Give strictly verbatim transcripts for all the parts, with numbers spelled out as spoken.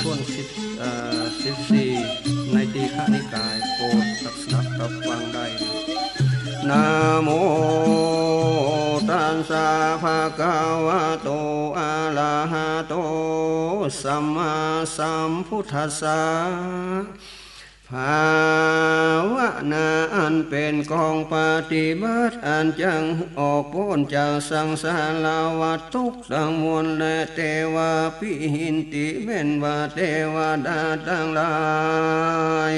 ต้นสิบ เอ่อ สิบสี่ ในตีฆนิกาย โปรดสดับรับฟังได้ นะโมตัสสะ ภะคะวะโต อะระหะโต สัมมาสัมพุทธัสสะ ภาวนาอันเป๋นกองปฏิบัติ อันจักออกป๊นจากสังสารวัฏทุกข์ตังมวล และเตวาปิหินติ แม่นว่าเตวดาตังหลาย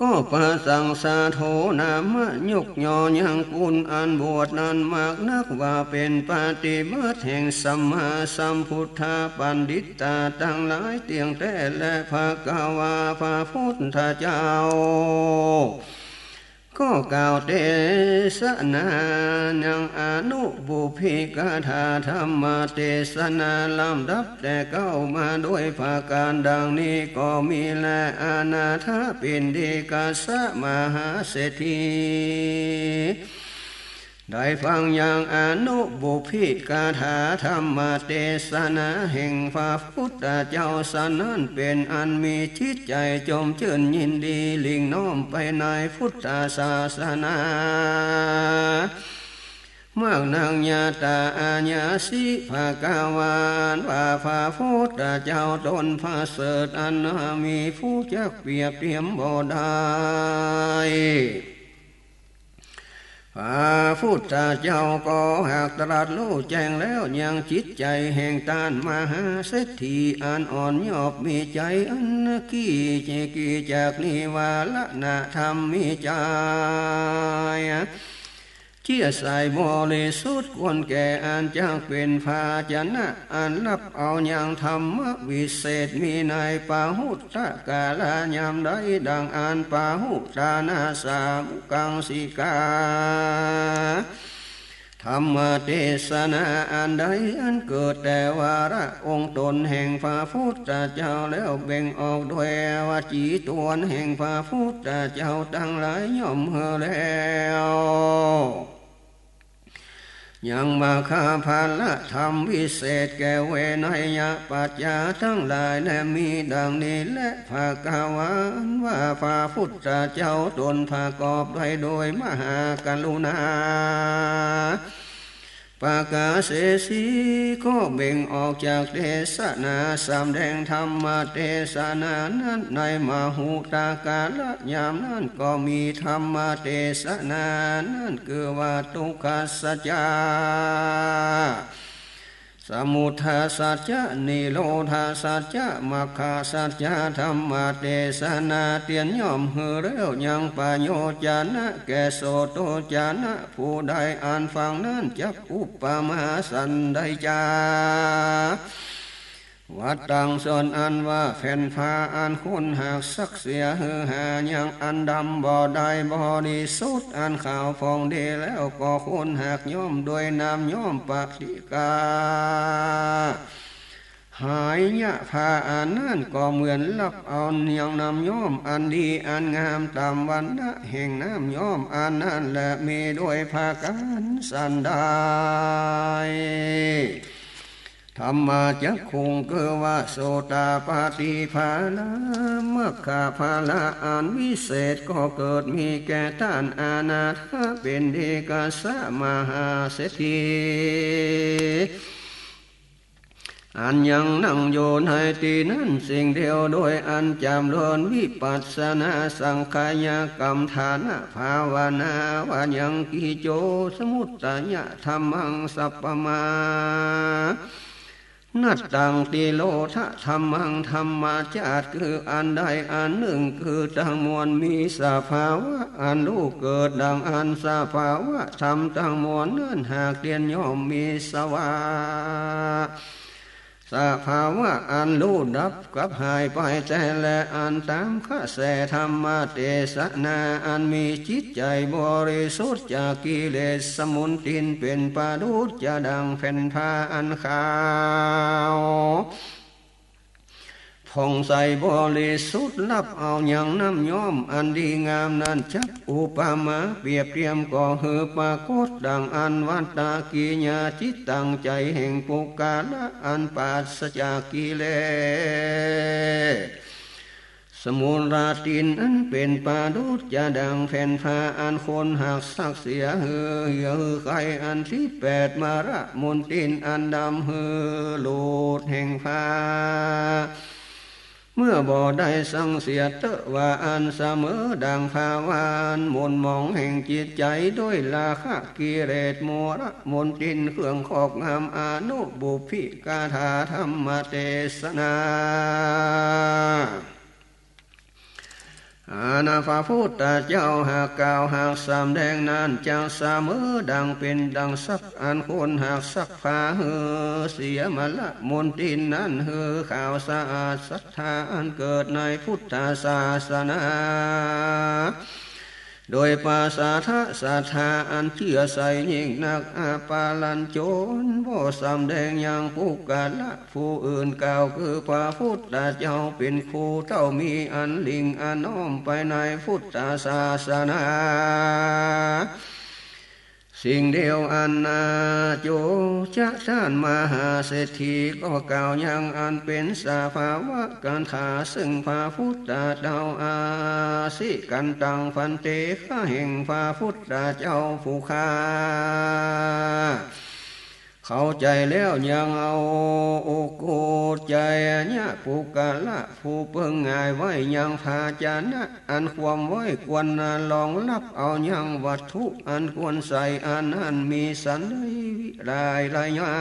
ก็ประสังสาโธ นามยกย่อยังปุณอันบวชนั้นมากนัก ว่าเป๋นปฏิบัติแห่งสัมมาสัมพุทธะ ปัณฑิตาตังหลายเตี้ยงแต๊แล ภะคะวา พระพุทธเจ้า ก็กล่าวเตสนายังอนุปุพพิกถา ธรรมเตสนาลำดับแต่เก๊ามาโดยประก๋านดังนี้ก็มีแล อนาถปิณฑิกะสะมหาเศรษฐี ได้ฟังยังอนุปุพพิกถา ธรรมเตสนาแห่งพระพุทธเจ้า สนั้นเป๋นอันมีจิตใจ๋จมจื้นยินดี หลิ่งน้อมไปในพุทธศาสนา มากนัก ญาตาอาญาสิ ภะคะวา ว่าพระพุทธเจ้าต๋นประเสริฐอันหามีผู้จักเปรียบเทียมบ่ได้ พระพุทธเจ้าก็หากตรัสฮู้แจ้งแล้วยังจิตใจ๋แห่งต้านมหาเศรษฐีอันอ่อนยอบ มีใจ๋อันขี้เกียจจากนิวรณธรรม มีใจ๋ เจื้อใสบริสุทธิ์ควรแก่อันจักเป๋นภาชนะอันฮับเอายังธรรมวิเศษ มีในปะหุตตะกาละยามใด ดังอันปะหุตตานาสามุกังสิกา ธรรมเตสนาอันใดอันเกิดแต่วาระองค์ต๋นแห่งพระพุทธเจ้าแล้ว เบ่งออกโดยวจีตวนแห่งพระพุทธเจ้าตังหลายย่อมหื้อแล้ว ยังมัคคาผละธรรมวิเศษแก่เวไนยปัจจาตังหลาย และมีดังนี้แล ภะคะวา อันว่าพระพุทธเจ้าต๋นประกอบด้วยโดยมหากรุณา ปกาเสสี ก็เบ่งออกจากเตสนา สำแดงธรรมเตสนานั้นในมหุตตะกาละยามนั้น ก็มีธรรมเตสนานั้น คือว่า ทุกขสัจจะ สมุทัยสัจจะ นิโรธสัจจะ มัคคสัจจะ ธรรมเตสนาเตียนย่อมหื้อแล้ว ยังปโยจนะแก่โสโตจนะ ผู้ใดอันฟังนั้นจักอุปมาสันใดจา วัตตัง ส่วนอันว่าแผ่นผ้าอันคนหากซักเสียหื้อหายังอันดำบ่ได้บริสุทธิ์ อันขาวผ่องดีแล้ว ก็คนหากย้อมด้วยน้ำย้อมปฏิกา หายะ ผ้าอันนั้นก็เหมือนฮับเอายังน้ำย้อมอันดีอันงามต๋ามวรรณะแห่งน้ำย้อมอันนั้นแล มีด้วยประก๋านสันใด ธัมมาจักขุง คือว่าโสตาปัตติผละ มัคคผละอันวิเศษก็เกิดมีแก่ต้านอนาถปิณฑิกะสะมหาเศรษฐี อันยังนั่งอยู่ในตี้นั้นสิ่งเดียว โดยอันจ๋ำเริญวิปัสสนาสังขยกรรมฐานภาวนา ว่ายังกิจโจ สมุตตยธัมมัง สัพพมา นัตตัง ติโรธธัมมัง ธัมมาจาตุคืออันใดอันนึ่ง คือตังมวลมีสภาวะอันฮู้เกิด ดังอันสภาวะธรรมตังมวลนั้นหากเตียนย่อมมีสวา สภาวะอันฮู้ดับกับหายไปแต๊แล อันต๋ามกระแสธัมมเตสนา อันมีจิตใจ๋บริสุทธิ์จากกิเลส สมุนตินเป๋นประดุจจะดั่งแผ่นผ้าอันขาว ผ่องใสบริสุทธิ์ ฮับเอายังน้ำย้อมอันดีงามนั้นจัก อุปมาเปรียบเทียมก็หื้อปรากฏดั่งอันวัตตะกิริยาจิตตัง ใจ๋แห่งปุคคละอันปราศจากกิเลส สมุรตินอันเป๋นประดุจจะดั่งแผ่นผ้าอันคนหักซักเสียหื้อเหี่ยวหื้อไขอันสิบแปด มะละมนทินอันดำหื้อหลุดแห่งผ้า เมื่อบ่ได้สังเสียเต๊อะว่าอันเสมอดั่งผ้าหวานหม่นหมองแห่งจิตใจ๋โดยราคะกิเลส มะละมนทินเครื่องครอบงำ อนุปุพพิกถาธรรมเตสนา อานะ พระพุทธเจ้าหากกล่าวหากสำแดงนั้น จักเสมอดั่งเป๋นดั่งซักอันคนหักซักผ้าหื้อเสีย มะละมนทินนั้นหื้อขาวสะอาด ศรัทธาอันเกิดในพุทธศาสนา โดยปราศจากศรัทธาอันเจื้อใจ๋ยิ่งนัก อปรัญโจร บ่สำแดงยังปุคคละผู้อื่น กล่าวคือพระพุทธเจ้าเป๋นครู เต้ามีอันหลิ่งอันน้อมไปในพุทธศาสนา สิ่งเดียวอันนา จุ จะ ต้านมหาเศรษฐีก็กล่าวยังอันเป๋นสภาวะกันถา ซึ่งพระพุทธเจ้า อาสิกันตัง ภันเต ข้าแห่งพระพุทธเจ้าผู้ข้าเข้าใจ๋แล้ว ยังเอาอุกุจจะปุคคละผู้เปิงหงายไว้ยังภาชนะอันคว่ำไว้ควรรองฮับเอายังวัตถุอันควรใส่อันนั้น มีสันใดวิไลยะ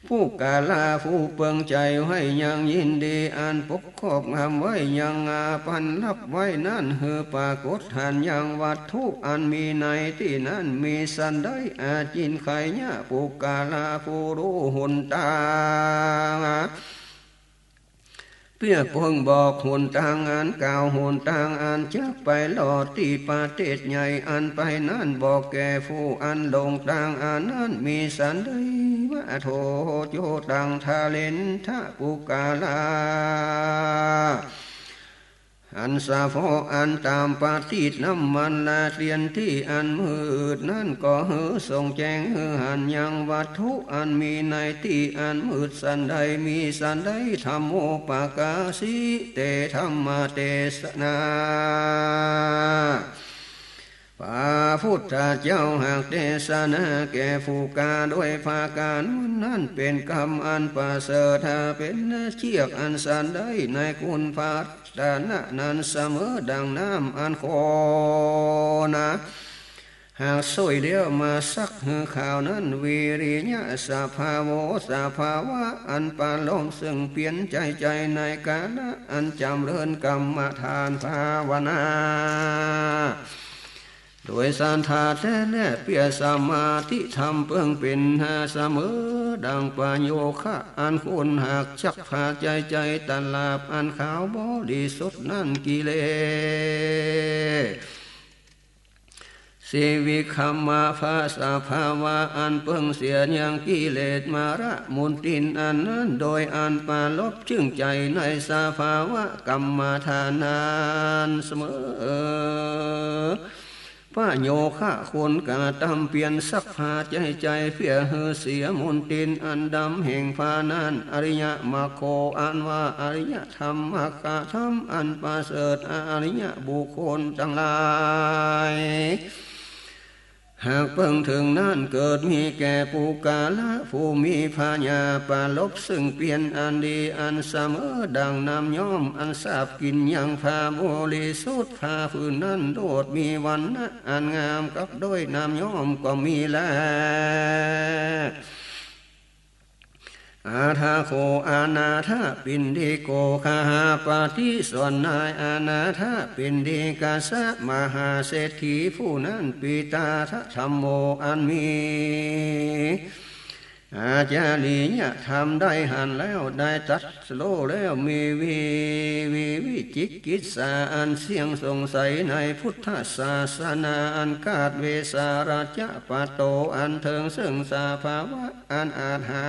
ปุคคละผู้เปิงใจ๋ไว้ยังยินดีอันปกครอบงำไว้ยังอาปันฮับไว้นั้น หื้อปรากฏหันยังวัตถุอันมีในตี้นั้น มีสันใดอาจินไขยะปุคคละผู้ฮู้หนตาง เปื้อเปิงบอกหนตางอันกล่าวหนตางอันจักไปลอดตี้ประเทศใหญ่อันไปนั้น บอกแก่ผู้อันหลงตางอันนั้น มีสันใด มะโท โจตัง ทะเลนทะ ปุคคละ อันสะเพาะอันต๋ามประทีปน้ำมันและเตียนตี้อันมืดนั้น ก็หื้อส่องแจ้งหื้อหันยังวัตถุอันมีในตี้อันมืดสันใด มีสันใด ธัมโม ปะกาสิเต ธัมมเตสนา พระพุทธเจ้าหากเตสนาแก่ผู้ข้าโดยประก๋านนั้น เป๋นกรรมอันประเสริฐ เป๋นเจื้อกอันสันใด ในคุณพระรัตนะนั้น เสมอดั่งน้ำอันข้นนะ หากส่วยแล้วมาซักหื้อขาวนั้น วิริยะ สภาโว สภาวะอันปรารภซึ่งเปียรใจ๋ใจ๋ในก๋าละอันจ๋ำเริญกรรมฐานภาวนา โดยศรัทธาแต๊แล เปื้อสมาธิธรรมเปิงเป๋นหาเสมอดั่งประโยคะอันคนหักซักผ้าใจ๋ใจ๋ตะหลาบอันขาวบริสุทธิ์นั้น กิเลส สิวิคัมมะ พระสภาวะอันเปิงเสียยังกิเลสมะละมนทินอันนั้น โดยอันปรารภจึ้งใจ๋ในสภาวะกรรมฐานนั้นเสมอ ประโยคะคนกระตำเปียรซักผ้าใจ๋ใจ๋เปื้อหื้อเสียมนทินอันดำแห่งผ้านั้น อริยมรรคโค อันว่าอริยธรรม มรรคธรรมอันประเสริฐ อริยบุคคลตังหลาย หากเปิงเถิงนั้น เกิดมีแก่ปุคคละผู้มีผญาปรารภซึ่งเปียรอันดีอันเสมอดั่งน้ำย้อมอันสาบกลิ่นยังผ้าบริสุทธิ์ ผ้าผืนนั้นโลดมีวรรณะอันงามกับด้วยน้ำย้อมก็มีแล อาทาโข อานาถปิณฑิโก คหปติ ส่วนนายอานาถปิณฑิกะสะ มหาเศรษฐีผู้นั้น ปิตาทะธัมโม อันมีอาจาริยธรรมได้หันแล้ว ได้ตรัสรู้แล้ว มีวิ วิ วิจิกิจฉาอันเสี้ยงสงสัยในพุทธศาสนา อันคาดเวสาระจะปะโต อันเถิงซึ่งสภาวะ อันอาจหา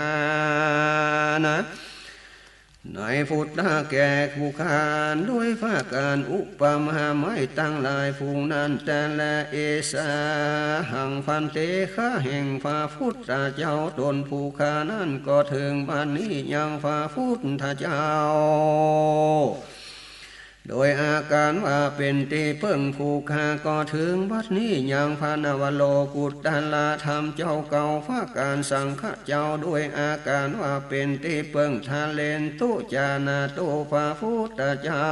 นะ ในพุทธะแก่ผู้ข้า โดยผะก๋านอุปมาไม้ตังหลายฝูงนั้นแต๊แล เอสาหัง ภันเต ข้าแห่งพระพุทธเจ้า ต๋นผู้ข้านั้นก็เถิงบัดนี้ยังพระพุทธเจ้า โดยอาก๋านว่าเป๋นตี้เปิ้ง ผู้ข้าก็เถิงบัดนี้ยังพระนวโลกุตตรธรรมเจ้าเก่า ผะก๋านสังฆะเจ้า โดยอาก๋านว่าเป๋นตี้เปิ้ง ทะเลนตุ จานะตุ พระพุทธเจ้า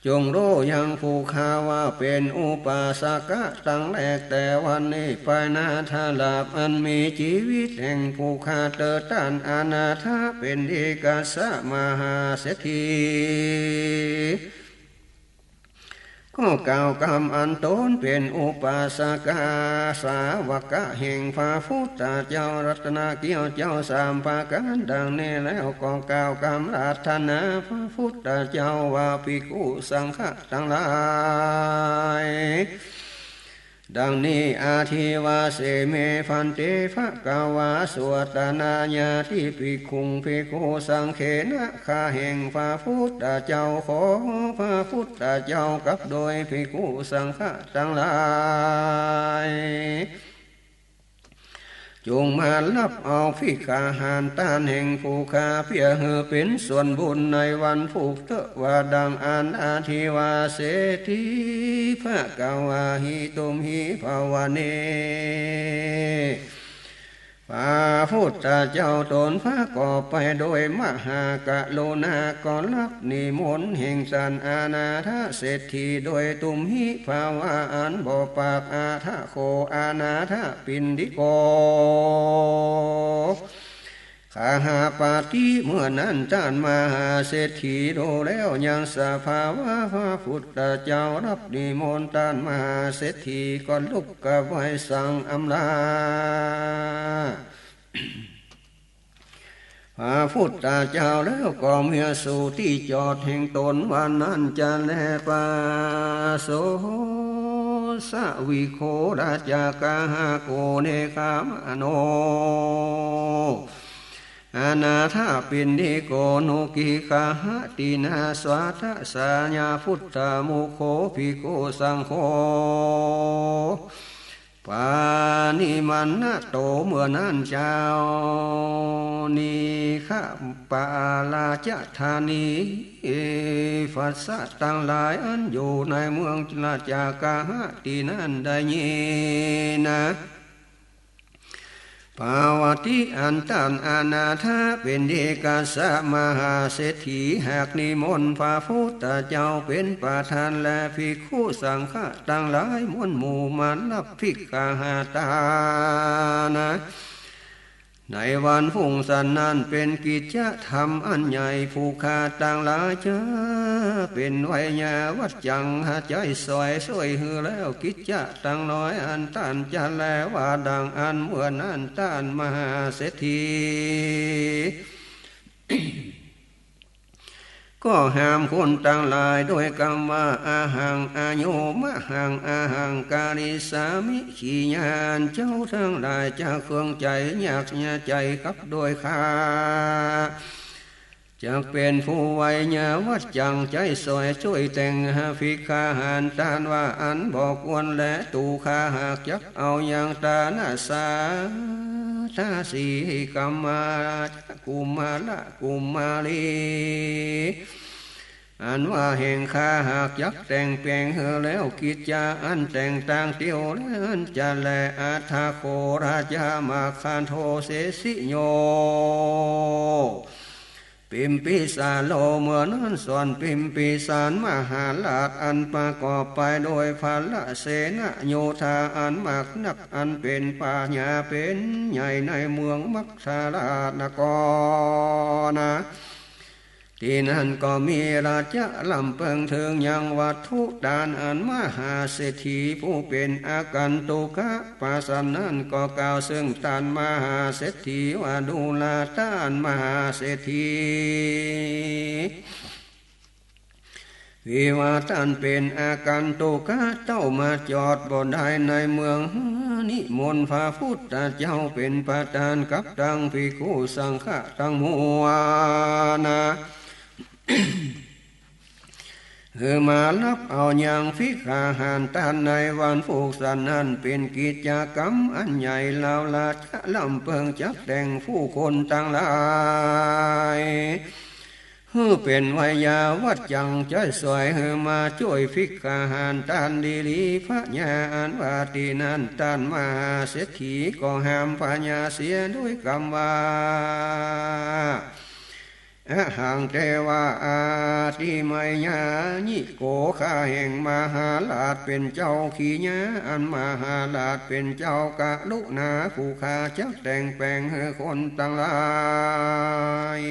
จงฮู้ยังผู้ข้าว่าเป๋นอุปาสกะตังแรก แต่วันนี้ไปหน้าถ้าหลาบอันมีจีวิตแห่งผู้ข้าเตอ ต้านอนาถปิณฑิกัสสะมหาเศรษฐี ก็กล่าวกำอันต๋นเป๋นอุปาสกะสาวกะแห่งพระพุทธเจ้า รัตนเกี้ยวเจ้าสามประก๋านดังนี้แล้ว ก็กล่าวกำรัตนาพระพุทธเจ้าว่า ภิกขุสังฆะตังหลาย ดังนี้ อธิวาเส เม ภันเต ภะคะวา สุวัตตนายาติภิกขุง ภิกขุสังเฆนะ ข้าแห่งพระพุทธเจ้า ขอพระพุทธเจ้ากับโดยภิกขุสังฆะตังหลาย จงมาฮับเอาภิกขาหารต้านแห่งผู้ข้า เปื้อหื้อเป๋นส่วนบุญในวันพูกเต๊อะ ว่าดังอั้น อธิวาเส เศรษฐี ภะคะวาหิ ตุมหิ ภะวะเน พระพุทธเจ้าต๋นประกอบไปโดยมหากรุณา ก็ฮับนิมนต์แห่งต้านอนาถเศรษฐี โดยตุมหิภาวะอันบ่ปาก อัฏฐโข อนาถปิณฑิโก คหปติ เมื่อนั้นต้านมหาเศรษฐีฮู้แล้วยังสภาวะพระพุทธเจ้า ฮับนิมนต์ต้านมหาเศรษฐี ก็ลุกกราบไหว้สังอำลา พระพุทธเจ้าแล้วก็เมือสู่ตี้จอดแห่งต๋น วันนั้นจะแล ปะโสสะวิโค ราชกะหะโก เนกขมโน อนาถปิณฑิโก นุกิกขะหะตินะ สะทะสะยะ พุทธมุโข ภิกขุสังโฆ ปานิมันนะโต เมื่อนั้นเจ้า นิคะปะราชธานี ปัสสะตังหลายอันอยู่ในเมืองราชกะหะตินั้นได้ยินนะ ปะวัตติ อันต้านอนาถปิณฑิกัสสะมหาเศรษฐี หากนิมนต์พระพุทธเจ้าเป๋นประธาน และภิกขุสังฆะตังหลายมวลหมู่มาฮับภิกขาหารต้านนะ ในวันพรุ่งสันนั้นเป๋นกิจจะธรรมอันใหญ่ ผู้ข้าตังหลายจะเป๋นไวยาวัจจังหาใจ๊สอย ซ่วยหื้อแล้วกิจจะตังน้อยอันต้านจะแล ว่าดังอั้น เมื่อนั้นต้านมหาเศรษฐี ก็ห้ามคนตังหลายโดยกำว่า อะหัง อะโย มะหัง อะหัง กะริสสามิ ขี้ยานเจ้าตังหลายจะเคืองใจ๋ ยากเยียะใจ๋กับโดยข้า จักเป๋นผู้ไวยาวัจจังใจ๊สอยจ้วยแต่งหาภิกขาหารต้านว่าอันบ่ควร และตั๋วข้าหากจักเอายังตานะสาทาสี กัมมา กุมมาละ กุมมาลี อันว่าแห่งข้าหากจักแต่งแป๋งหื้อแล้ว กิจจะอันแต่งตางเตียวนั้นจะแล อัฏฐโข ราชามัคคันโท เสสิโย ปิมปิสาโร เมื่อนั้นส่วนปิมปิสารมหาราชอันประกอบไปโดยพลเสนโยธาอันมากนัก อันเป๋นพญาเป๋นใหญ่ในเมืองมัคคทราชนครนะ ตี้นั้นก็มีราชะลำเปิงเถิงยังวัตถุต้านอันมหาเศรษฐีผู้เป๋นอาคันตุกะ เพราะฉะนั้นก็กล่าวเซิ่งต้านมหาเศรษฐีว่า ดูราต้านมหาเศรษฐี ที่ว่าต้านเป๋นอาคันตุกะเต้ามาจอดบ่ได้ในเมือง นิมนต์พระพุทธเจ้าเป๋นประธานกับตังภิกขุสังฆะตังมวลนา หื้อมาฮับเอายังภิกขาหารต้านในวันพูกสันนั้น เป๋นกิจกรรมอันใหญ่ เฮาราชะลำเปิงจักแต่งผู้คนตังหลาย หื้อเป๋นไวยาวัจจังใจ๊สวย หื้อมาจ้วยภิกขาหารต้านดีๆ พญา อันว่าตี้นั้น ต้านมหาเศรษฐีก็ห้ามพญาเสียโดยกำว่า อะหัง เตวา อาติเมยยายิโก ข้าแห่งมหาราชเป๋นเจ้าขี้ยา อันมหาราชเป๋นเจ้ากรุณา ผู้ข้าจักแต่งแป๋งหื้อคนตังหลาย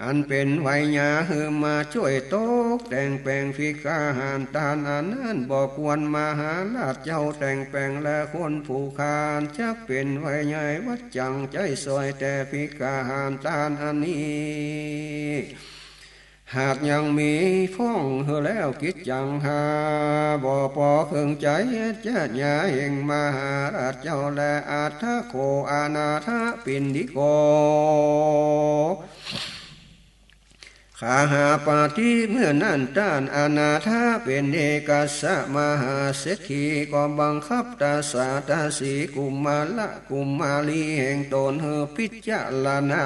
อันเป๋นไวยาหื้อมาจ้วยตกแต่งแป๋งภิกขาหารต้านอันนั้น บ่ควรมหาราชเจ้าแต่งแป๋ง และคนผู้ข้าจักเป๋นไวยาวัจจังใจ๊สวยแต่ภิกขาหารต้านอันนี้ หากยังมีพ่องหื้อแล้วกิจจังหาบ่ปอเคืองใจ๋ จะยาแห่งมหาราชเจ้าแล อัฏฐโข อนาถปิณฑิโก คหปติ เมื่อนั้นต้านอนาถปิณฑิกัสสะมหาเศรษฐีก็บังคับตาสาตาสีกุมารกุมารีแห่งต๋นหื้อพิจารณา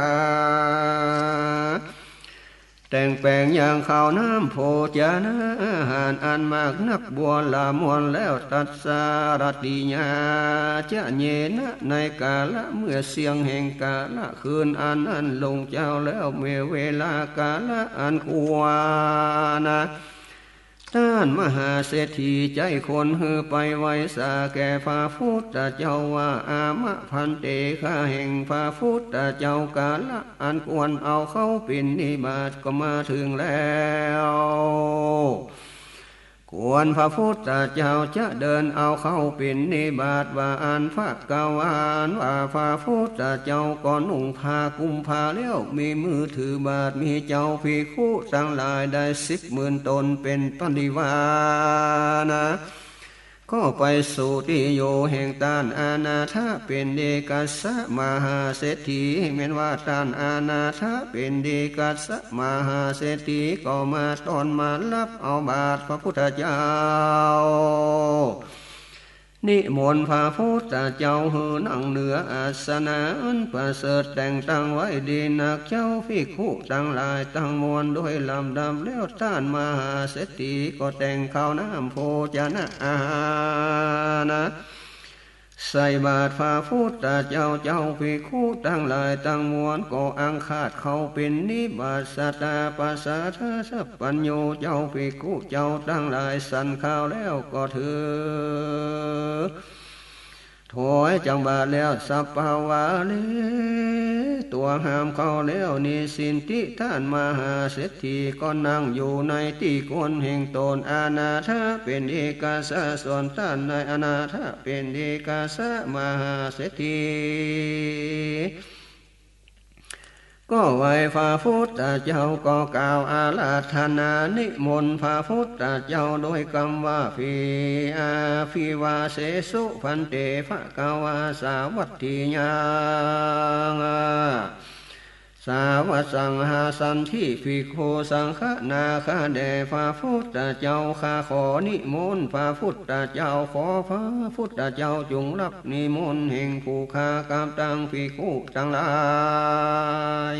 แต่งแป๋งยังข้าวน้ำโภชนะอาหารอันมากนักบัวละมวลแล้ว ตัสสะรัตติยา จะเยนะ ในกาละเมื่อเสี้ยงแห่งกาละคืนอันนั้นลงเจ้าแล้ว เมื่อเวลากาละอันควรนะ ต้านมหาเศรษฐีใจ๊คนหื้อไปไหว้สาแก่พระพุทธเจ้าว่า อามะภันเต ข้าแห่งพระพุทธเจ้า กาละอันควรเอาเข้าปิณฑบาตก็มาเถิงแล้ว ควรพระพุทธเจ้าจะเดินเอาเข้าปิณฑบาต ว่าอั้น ภะคะวา อันว่าพระพุทธเจ้าก็นุ่งผ้ากุมผ้าแล้ว มีมือถือบาตร มีเจ้าภิกขุตังหลายได้สิบหมื่นต๋นเป๋นปริวารนะ ก็ไปสู่ตี้อยู่แห่งต้านอนาถปิณฑิกัสสะมหาเศรษฐี แม่นว่าต้านอนาถปิณฑิกัสสะมหาเศรษฐีก็มาต้อนมาฮับเอาบาตรพระพุทธเจ้า นิมนต์พระพุทธเจ้าหื้อนั่งเหนืออาสนะอันประเสริฐแต่งตั้งไว้ดีนัก เจ้าภิกขุตังหลายตังมวลโดยลำดับแล้ว ต้านมหาเศรษฐีก็แต่งข้าวน้ำโภชนะอาหารนะ ใส่บาตรพระพุทธเจ้า เจ้าภิกขุตังหลายตังมวลก็อังคาดเข้าปิณฑบาต สัตตาปัสสะทะสัพพัญญู เจ้าภิกขุเจ้าตังหลายฉันข้าวแล้วก็ถือ ถวายจากบาตรแล้ว สัพพะวาเร ตั๋วห้ามเข้าแล้ว นิชชินติ ต้านมหาเศรษฐีก็นั่งอยู่ในตี้ควรแห่งต๋น อนาถปิณฑิกัสสะ ส่วนต้านนายอนาถปิณฑิกัสสะมหาเศรษฐี ก็ไหว้พระพุทธเจ้า ก็กล่าวอาราธนานิมนต์พระพุทธเจ้าโดยกำว่า อภิ อภิวาเทสุภันเต ภะคะวา สาวัตถียัง สาวัสสัง หาสันติภิกขุสังฆนา ข้าแด่พระพุทธเจ้า ข้าขอนิมนต์พระพุทธเจ้า ขอพระพุทธเจ้าจงฮับนิมนต์แห่งผู้ข้ากับตังภิกขุตังหลาย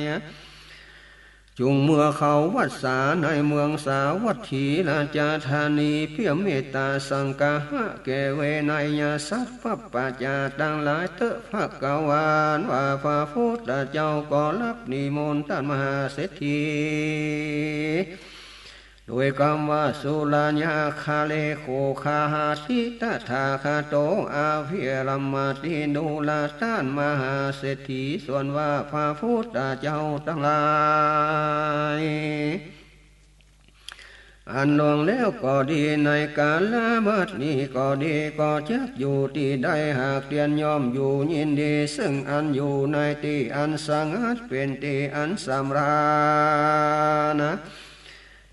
จุ่งเมื่อเข้าวัสสาในเมืองสาวัตถีราชธานี เปื้อเมตตาสังฆะแก่เวไนยสัตว์ปัปปาจาตังหลายเต๊อะ ภะคะวา อันว่าพระพุทธเจ้าก็ฮับนิมนต์ต้านมหาเศรษฐี โดยกำว่า สุราญาคาเล โขฆาหาติ ตถาคโต อภิรัมมาติ ดูราต้านมหาเศรษฐี ส่วนว่าพระพุทธเจ้าตังหลาย อันล่วงแล้วก็ดี ในกาละบัดนี้ก็ดี ก็จักอยู่ตี้ใด หากเตียนย่อมอยู่ยินดี ซึ่งอันอยู่ในตี้อันสงัด เป๋นตี้อันสำราญนะ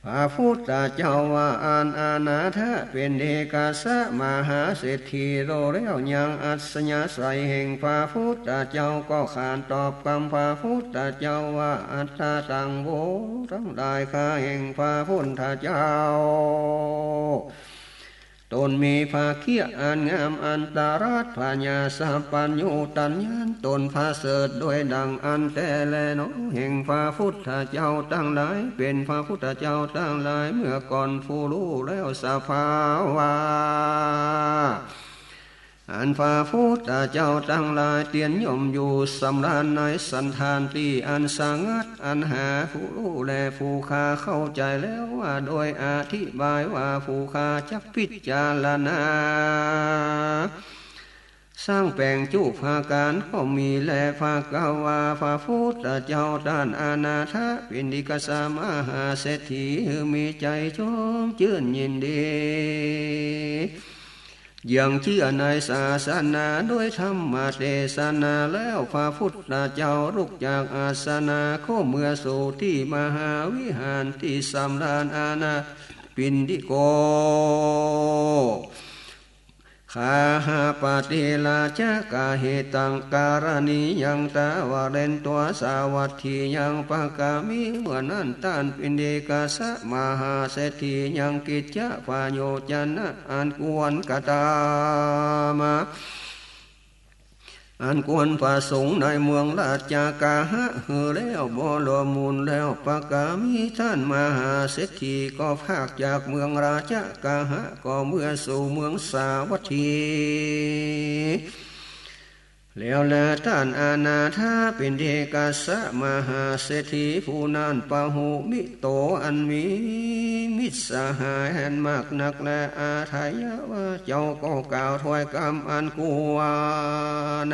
พระพุทธเจ้าว่า อันอนาถปิณฑิกะสะมหาเศรษฐี รู้แล้วยังอัธยาศัยแห่งพระพุทธเจ้า ก็ขานตอบกำพระพุทธเจ้าว่า อัตถัง โว ตังหลาย ข้าแห่งพระพุทธเจ้า ตนมีพระเกี้ยวอันงาม อันตรัสผญาสัพพัญญูตัญญาณ ตนประเสริฐโดยดั่งอั้นแต๊แลหนอ แห่งพระพุทธเจ้าตังหลาย เป๋นพระพุทธเจ้าตังหลายเมื่อก่อน ผู้ฮู้แล้วสภาวะ อันพระพุทธเจ้าตังหลายเตียนย่อมอยู่สำราญในสันถานตี้อันสงัด อันหาผู้ฮู้แลผู้ข้าเข้าใจ๋แล้วว่า โดยอธิบายว่า ผู้ข้าจักพิจารณา สร้างแป๋งจุประก๋านก็มีแล ภควา พระพุทธเจ้าต้านอนาถปิณฑิกะสะมหาเศรษฐี หื้อมีใจ๋ชมจื้นยินดี ยังเจื้อในศาสนาโดยธรรมเตสนาแล้ว พระพุทธเจ้าลุกจากอาสนะ ก็เมือสู่ตี้มหาวิหารตี้สำราญ อนาถปิณฑิโก คหปติราชกะหิตัง กรณียัง ทวาเรนตวาสาวัตถียัง ปะกามิ เมื่อนั้นต้านปิณฑิกะสะมหาเศรษฐียังกิจจะปะโยจนะอันควรกระตำ อันควรประสงค์ในเมืองราชกะหะหื้อแล้วบริบูรณ์แล้ว ปะกามิ ต้านมหาเศรษฐีก็พากจากเมืองราชกะหะ ก็เมือสู่เมืองสาวัตถี แล้วแล ต้านอนาถปิณฑิกะสะมหาเศรษฐีผู้นั้น ปะหุมิโต อันมีมิตรสหายอันมากนักแล อาถยะวา เจ้าก็กล่าวถ้อยกำอันควร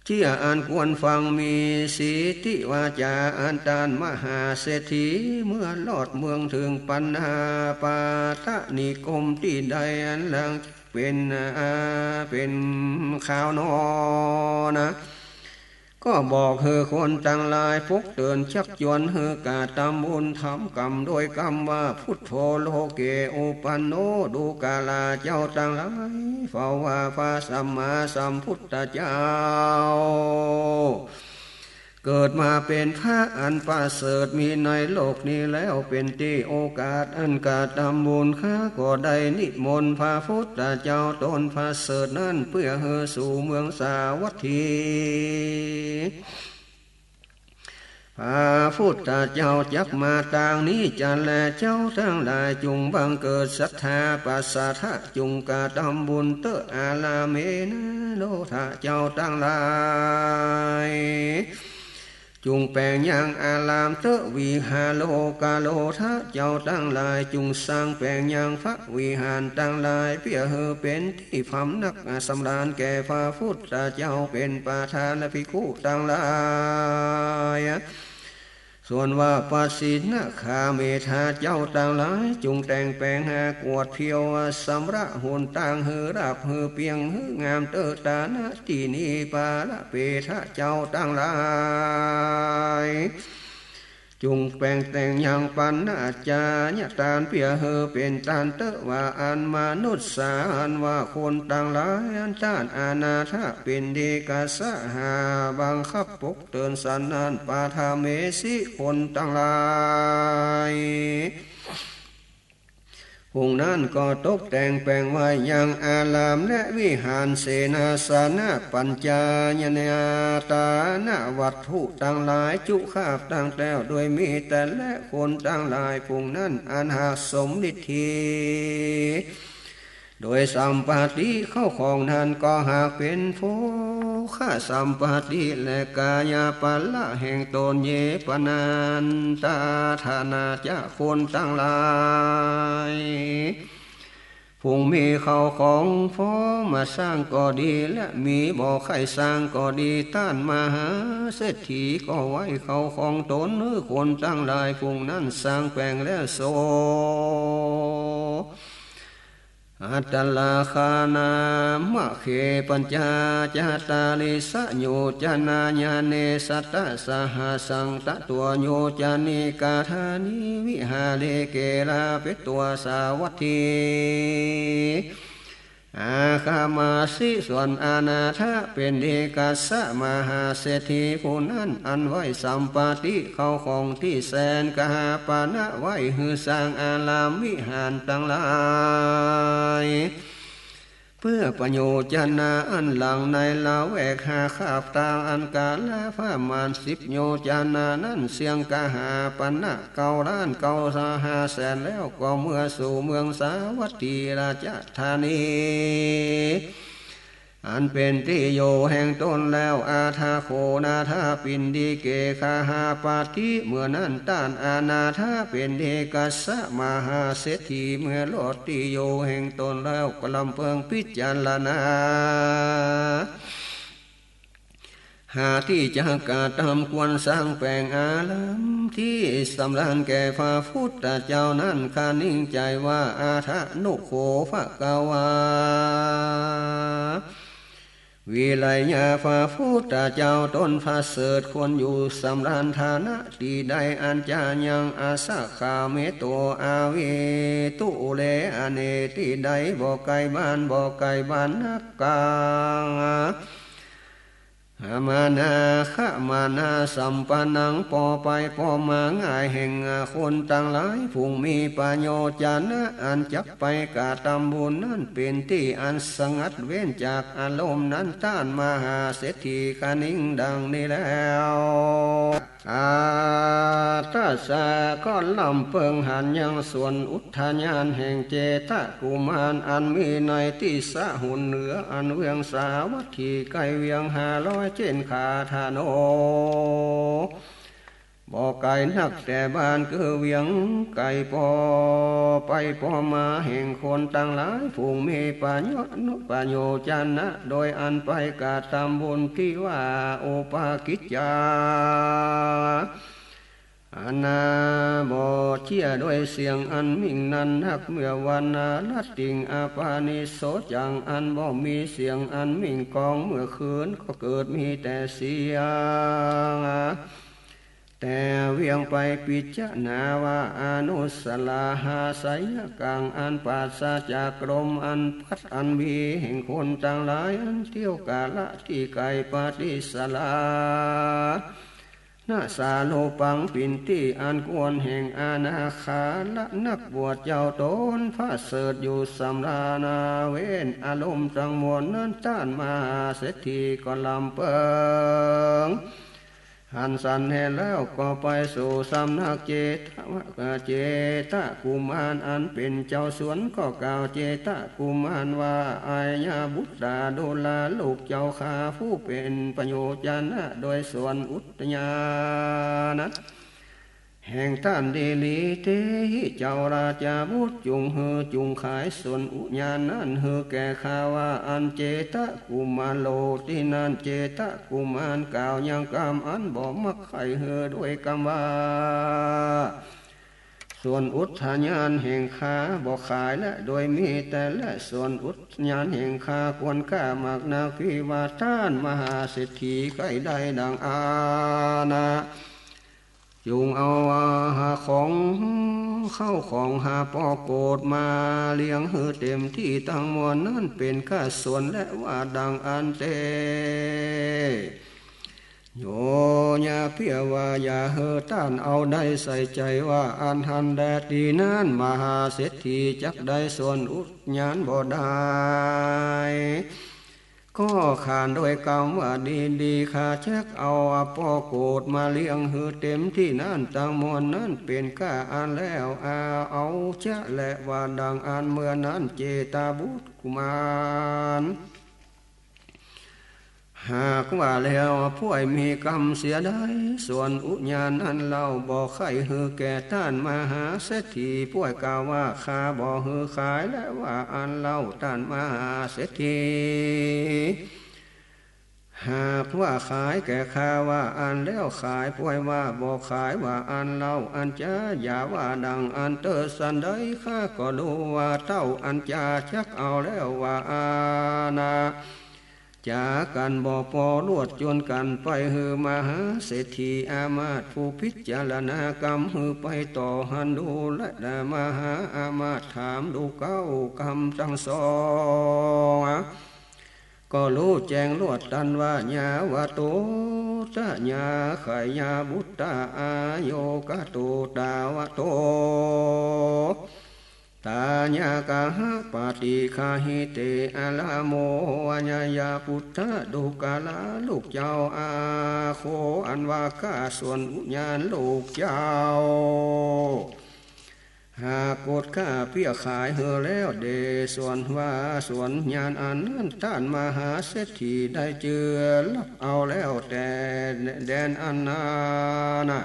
เจื้ออันควรฟัง มีสีติวาจา อันต้านมหาเศรษฐี เมื่อลอดเมืองเถิงปัณณาปาตนิคมตี้ใด อันหลังเป๋น อา เป๋นคราวนอนะ ก็บอกหื้อคนตังหลายปลุกเตือนชักจวนหื้อกระตำบุญทำกรรมโดยกำว่า พุทโธโลเกอุปันโน ดูกราเจ้าตังหลาย เฝ้าว่าพระสัมมาสัมพุทธเจ้า เกิดมาเป๋นพระอันประเสริฐมีในโลกนี้แล้ว เป๋นตี้โอกาสอันกระตำบุญ ข้าก็ได้นิมนต์พระพุทธเจ้าตนประเสริฐนั้น เปื้อหื้อสู่เมืองสาวัตถี พระพุทธเจ้าจักมาตางนี้จะแล เจ้าตังหลายจุ่งบังเกิดศรัทธาปัสสะทะ จุ่งกระตำบุญเต๊อะ อาราเมนะ โลทะ เจ้าตังหลาย จุ่งแป๋งยังอารามเต๊อะ วิหาโรกะโลทะ เจ้าตังหลาย จุ่งสร้างแป๋งยังพระวิหารตังหลาย เปื้อหื้อเป๋นตี้พำนักสำราญแก่พระพุทธเจ้า เป๋นประธานภิกขุตังหลาย ส่วนว่าปะสิณณคาเมธา เจ้าตังหลาย จุ่งแต่งแป๋งหากวาดเผียวสำระหนตางหื้อราบหื้อเปียงหื้องามเต๊อะ ตาณตี้นี้ ปาละเปทะ เจ้าตังหลาย จุ่งแป๋งแต่งยังปัณณาจาญะตาน เปื้อหื้อเป๋นตานเต๊อะว่าอันมนุษย์สาอันว่าคนตังหลาย อันต้านอนาถปิณฑิกะสะหาบังคับปลุกเตือนสันนั้น ปะทะเมสิ คนตังหลาย ฝูงนั้นก็ตกแต่งแป๋งไว้ยังอารามและวิหาร เสนาสนะ ปัญจายตนะ วัตถุตังหลาย จุคาบตังแก้วโดยมีแต่ และคนตังหลายฝูงนั้นอันหากสมฤทธี โดยสัมปติเข้าของนั้นก็หากเป๋นโภคะสัมปติและกายะพละแห่งตน เย ปะนันตะ ฐานะจะ คนตังหลาย ฝูงมีเข้าของพอมาสร้างก็ดี และมีบ่ใค่สร้างก็ดี ต้านมหาเศรษฐีก็ไว้เข้าของตนหื้อคนตังหลายฝูงนั้นสร้างแป๋งแล้วโส อัตถราคานามาเข ปัญจาจัตตาริสโยจนาญาเณ สัตตสหัสสัง ตะโตโยจนิกาธานิ วิหาเรเกราเปตวาสาวัตถี อาคามาสิ ส่วนอนาถปิณฑิกัสสะมหาเศรษฐีผู้นั้น อันไหว้สัมปติ เข้าของตี้แสนกหาปณะ ไหว้หื้อสร้างอารามวิหารตังหลาย เปื้อประโยชนาอันหลังในละแวกหาคาบตางอันกาละประมาณสิบโยจนานั้น เสี้ยงกหาปณะเก้าล้านเก้าห้าแสนแล้ว ก็เมือสู่เมืองสาวัตถีราชธานี อันเป๋นตี้อยู่แห่งตนแล้ว อาทาโข นาทาปิณฑิเก กหาปฏิ เมื่อนั้นต้านอนาทาปิณฑิกัสสะมหาเศรษฐี เมื่อลอดตี้อยู่แห่งตนแล้ว ก็ลำเปิงพิจารณา หาตี้จะกระตำควรสร้างแป๋งอารามตี้สำราญแก่พระพุทธเจ้านั้น คะนิงใจ๋ว่า อาทานุโข ภะคะวา วิริยา พระพุทธเจ้าตนประเสริฐควรอยู่สำราญฐานะตี้ใด อัญจะยัง อาสาขาเมโต อาวิตุเร อเน ตี้ใด บ่ไก๋บ้าน บ่ไก๋บ้านนัก กัง หามานา ขมานาสัมปันนัง ปอไปปอมาง่ายแห่งคนตังหลาย ผู้มีประโยชนะอันจักไปกระตำบุญนั้น เป๋นตี้อันสงัดเว้นจากอารมณ์นั้น ต้านมหาเศรษฐีคะนิงดังนี้แล้ว อาตสา ก็ลำเปิงหันยังสวนอุทยานแห่งเจตกุมาร อันมีในตี้สะหุนเหนือ อันเวียงสาวัตถี ไก๋เวียงห้าร้อยเจ๊นขาทะโน บ่ไก๋นักแต่บ้าน คือเวียงไก๋ปอไปปอมาแห่งคนตังหลาย ผู้มีประโยชน์ประโยชนะ โดยอันไปกระตำบุญตี้ว่าอุปากิจจา อันนาบ่เจียโดยเสียงอันมิ่งนั้นนัก เมื่อวรรณรัตติงอปาณิโสจัง อันบ่มีเสียงอันมิ่งกองเมื่อคืน ก็เกิดมีแต่เสียง แต่เวียงไปปิจารณาว่า อนุสสาหาสยกัง อันปราศจากลมอันพัดอันวีแห่งคนตังหลาย อันเตี้ยวกาละตี้ไก๋ ปฏิสรา นะสารูปัง เป๋นตี้อันควรแห่งอนาคาละนักบวชเจ้าตนประเสริฐอยู่สำราญ เว้นอารมณ์ตังมวลนั้น ต้านมหาเศรษฐีก็ลำเปิงหันสันแหนแล้ว ก็ไปสู่สำนักเจตวะ เจตกุมารอันเป๋นเจ้าสวน ก็กล่าวเจตกุมารว่า อายะบุตรา ดูราลูกเจ้าข้า ผู้เป๋นประโยชนะโดยสวนอุทยาน แห่งต้านดีหลี เตหิ เจ้าราชบุตร จุ่งหื้อจุ่งขายสวนอุทยานนั้นหื้อแก่ข้าว่า อันเจตกุมารโล ตี้นั้นเจตกุมารกล่าวยังกำอันบ่มักใค่หื้อโดยกำว่า สวนอุทยานแห่งข้าบ่ขายแล โดยมีแต่แล สวนอุทยานแห่งข้าควรค่ามากนัก ตี้ว่าต้านมหาเศรษฐีใค่ได้ดังอั้นนะ จุ่งเอาอาหารของเข้าของหาปอโกดมาเลี้ยงหื้อเต็มตี้ตังมวลนั้น เป๋นค่าสวนแล ว่าดังอั้นเต โย ยะเปียว่า อย่าหื้อต้านเอาได้ใส่ใจ๋ว่า อันหั้นแล ตี้นั้นมหาเศรษฐีจักได้สวนอุทยานบ่ได้ ก็ขานโดยกำว่า ดีๆ ข้าจักเอาอาปอโกดมาเลี้ยงหื้อเต็มตี้นั้นตังมวลนั้น เป๋นก้าอันแล้ว อา เอาจะแล ว่าดังอั้น เมื่อนั้นเจตบุตรกุมาร หากว่าแล้ว ป้วยมีกำเสียได้ สวนอุทยานนั้นเล่า บ่ใค่หื้อแก่ต้านมหาเศรษฐี ป้วยกล่าวว่า ข้าบ่หื้อขายแล ว่าอั้นเล่า ต้านมหาเศรษฐี หากว่าขายแก่ข้าว่าอั้นแล้ว ขายป่วยว่าบ่ขายว่าอั้นเล่า อันจาอย่าว่าดังอั้นเต๊อะ สันใดข้าก็ฮู้ว่าเต้าอันจาจักเอาแล้วว่าอานา จ๋ากั๋นบ่ปอลวดจุนกั๋นไปหื้อมหาเศรษฐีอามาตย์ผู้พิจารณากำหื้อไปต่อหั้นดูแล มหาอามาตย์ถามดูเก๊ากำตังสอง ก็ฮู้แจ้งลวดตันว่า ญาวัตโต ตะญา ขยาบุตตา อาโยกะโต ตาวะโต ตายะกะหะปะติคาหิเต อะระโม วะยะยะปุตตะ ดูกะลา ลูกเจ้าอาโค อันว่าข้าสวนอุญาณลูกเจ้า หากโกฏข้าเปี้ยขายหื้อแล้ว เดชะสวนว่าสวนญาณอันนั้น ต้านมหาเศรษฐีได้จื้อฮับเอาแล้ว แต่แดนอันนานา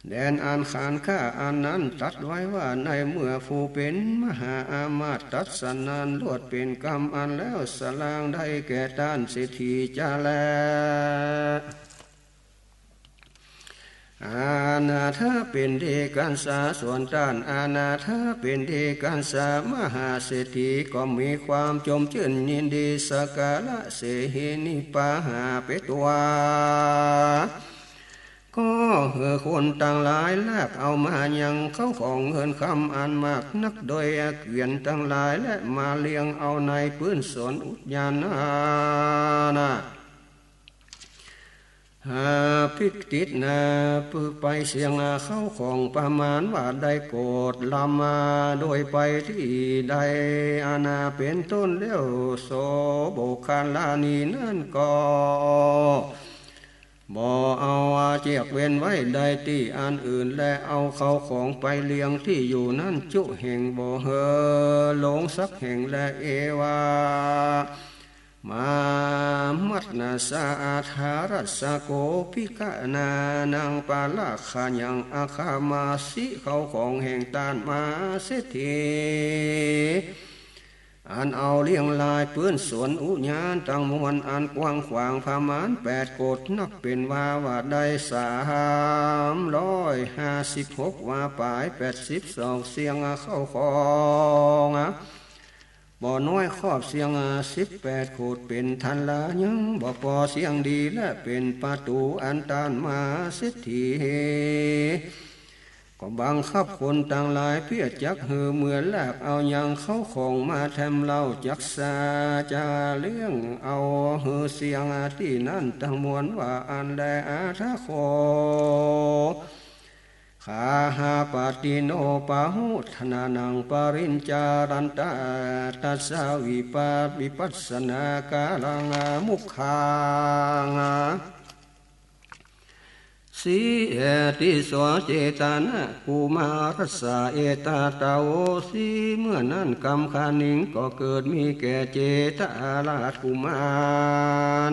แดนอันขานข้าอันนั้นตรัสไว้ว่า ในเมื่อผู้เป๋นมหาอามาตย์ตรัสสันนั้นลวดเป๋นกำอันแล้ว สรางได้แก่ต้านเศรษฐีจาแล อานาถะปิณฑิกัสสะ ส่วนต้านอานาถะปิณฑิกัสสะ มหาเศรษฐีก็มีความจมจื้นยินดี สักการะเสหินิปาหาเปตวา ก็หื้อคนตังหลายแลกเอามายังเข้าของเงินคำอันมากนัก โดยเกวียนตังหลาย และมาเลี้ยงเอาในปื้นสวนอุญาณนานา หาภิกตินา ปื้อไปเสี้ยงเข้าของประมาณว่าได้โกฏลำมา โดยไปตี้ใดอานาเป๋นต้นแล้ว โสโบคคัลลานีนั้นก็ บ่เอาเจียกเว้นไว้ได้ตี้อันอื่น และเอาเข้าของไปเลี้ยงตี้อยู่นั้นจุแห่ง บ่หื้อลงสักแห่ง และเอวา มามัตนาสาอาทารัสสะโกภิกะนานังปาละขะยังอะคามาสิ เข้าของแห่งต้านมหาเศรษฐี อันเอาเลี้ยงลายปื้นสวนอุญาณตังมวลอันกว้างขวางประมาณแปดโกฏ นับเป๋นวาว่าได้สามร้อยห้าสิบหกวาป๋าย แปดสิบสองเสี้ยงเข้าของ บ่น้อยครอบเสี้ยงสิบแปดโกฏเป๋นทันละ ยังบ่ปอเสี้ยงดี และเป๋นประตู๋อันต้านมหาเศรษฐี ก็บังคับคนตังหลายเปี้ยจักหื้อเมือแลกเอายังเข้าของมาแถมเล่า จักสาจะเลี้ยงเอาหื้อเสี้ยงตี้นั้นตังมวลว่าอั้นแล อาทะโข คาหาปะติโน ปะโหทนานัง ปะริญจารันตะ ตัสสะวิปัส วิปัสสนากาลัง มุขัง สี เอติโส เจตะนะกุมารัสสะ เอตะตะโวสี เมื่อนั้นกำคานิงก็เกิดมีแก่เจตะราชกุมา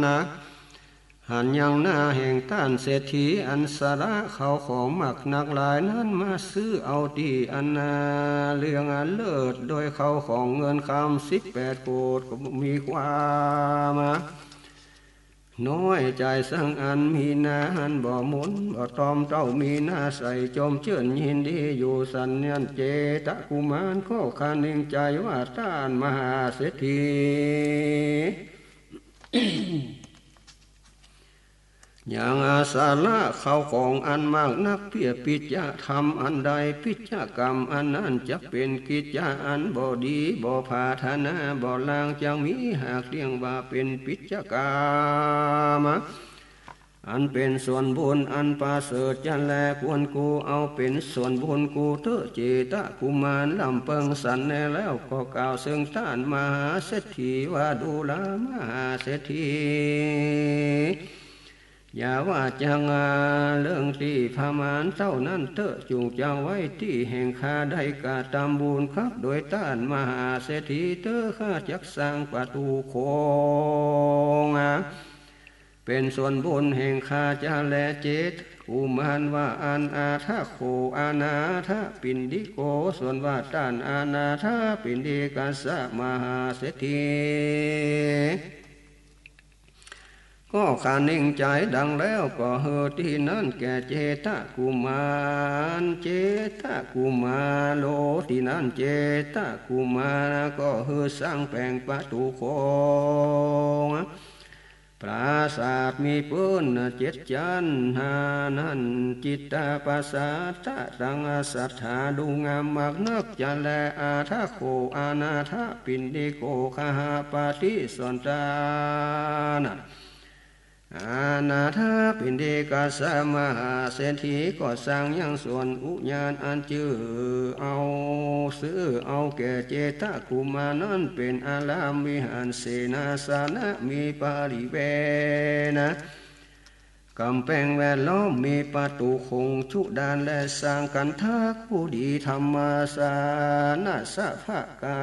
ร หันยังหน้าแห่งต้านเศรษฐีอันสละเข้าของมากนักหลายนั้นมาซื้อเอาตี้อันนาเรื่องอันเลิศ โดยเข้าของเงินคำสิบแปดโกฏ ก็มีความ น้อยใจ๋สังอันมีนาหั้นบ่หมนบ่ตอมเต้า มีนาใสจมจื้นยินดีอยู่สันนั้น เจตะกุมารก็คะนึงใจ๋ว่า ต้านมหาเศรษฐี ยังอาสละเข้าของอันมากนักเปี้ย ปิจจะธรรมอันใด ปิจจะกรรมอันนั้นจักเป๋นกิจจะอันบ่ดี บ่ผาถนา บ่ลาง จักมีหากเตี้ยงว่าเป๋นปิจจะกรรม อันเป๋นส่วนบุญอันประเสริฐจะแล ควรกูเอาเป๋นส่วนบุญกูเต๊อะ เจตะกุมารลำเปิงสันแน่แล้ว ก็กล่าวเซิงต้านมหาเศรษฐีว่า ดูรา มหาเศรษฐี อย่าว่าจักเรื่องตี้ประมาณเต้านั้นเต๊อะ จุ่งจักไว้ตี้แห่งข้าได้กระตำบุญคัก โดยต้านมหาเศรษฐีเต๊อะ ข้าจักสร้างประตู๋โขง เป๋นส่วนบุญแห่งข้าจะแล เจตะกุมารว่าอั้น อาทะโข อานาถะปิณฑิโก ส่วนว่าต้านอานาถะปิณฑิกัสสะ มหาเศรษฐี ก็คานิ่งใจ๋ดังแล้ว ก็หื้อตี้นั้นแก่เจตกุมาร เจตกุมาโร ตี้นั้นเจตกุมาร ก็หื้อสร้างแป๋งประตู๋โขง ปราสาทมีปื๊นเจ็ดจั๊น หานั้นจิตตปราสาทะ ตังศรัทธาดูงามมากนักจะแล อาทะโข อนาถปิณฑิโก คหปฏิสันตานะ อนาถปิณฑิกะสะมหาเศรษฐี ก็สร้างยังสวนอุญญาณอันจื้อเอา ซื้อเอาแก่เจตกุมารนั้นเป๋นอารามวิหาร เสนาสนะมีปริเวณนะ ก๋ำแปงแวดล้อม มีประตู๋โขงจุด่าน และสร้างคันธกุฏี ธรรมาสนะสภาคา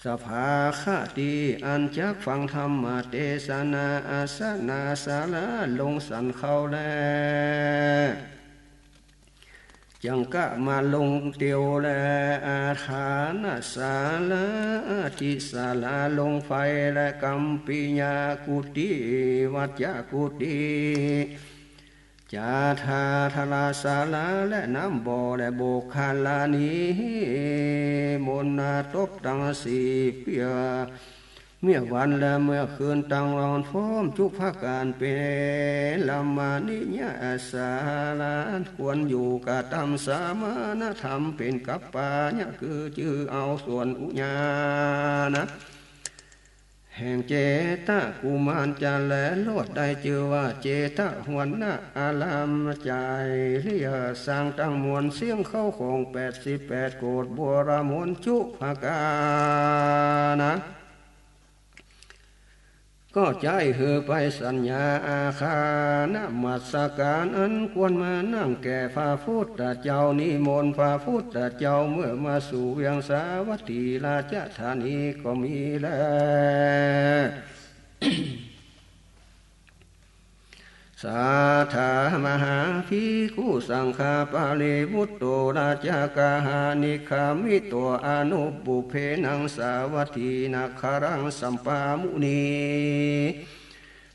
สภาคติอันจักฟังธรรมเตสนา อาสนะศาลาลงฉันข้าวแล จังกะมาลงเตียวแล อาทานศาลา อธิศาลาลงไฟ และกัมปิยกุฏี วัจจกุฏี จาทาทาราศาลา และน้ำบ่อ และโบกขลานิมนต์ตบตังสี่เปี้ย เมื่อวันและเมื่อคืน ตังรอนพร้อมจุกประก๋าน เป๋นรมณียศาลา ควรอยู่กระตำสมณธรรม เป๋นกัปปะยะคือจื้อเอาสวนอุญญาณนะ แห่งเจตกุมารจะแล ลอดได้จื้อว่าเจตวันนะอาราม ใจ๋เลียสร้างตังมวลเสี้ยงเข้าของแปดสิบแปดโกฏ บวรมนต์จุกประก๋านนะ ก็ใจ๊หื้อไปสัญญาอาคารนมัสก๋าน อันควรมานั่งแก่พระพุทธเจ้า นิมนต์พระพุทธเจ้าเมื่อมาสู่เวียงสาวัตถีราชธานีก็มีแล สัทธามหาภิกขุสังฆปาริวุตโต ราชกหานิกขมิโต อนุปปุพเพ นังสาวัตถีนครังสัมปามุนี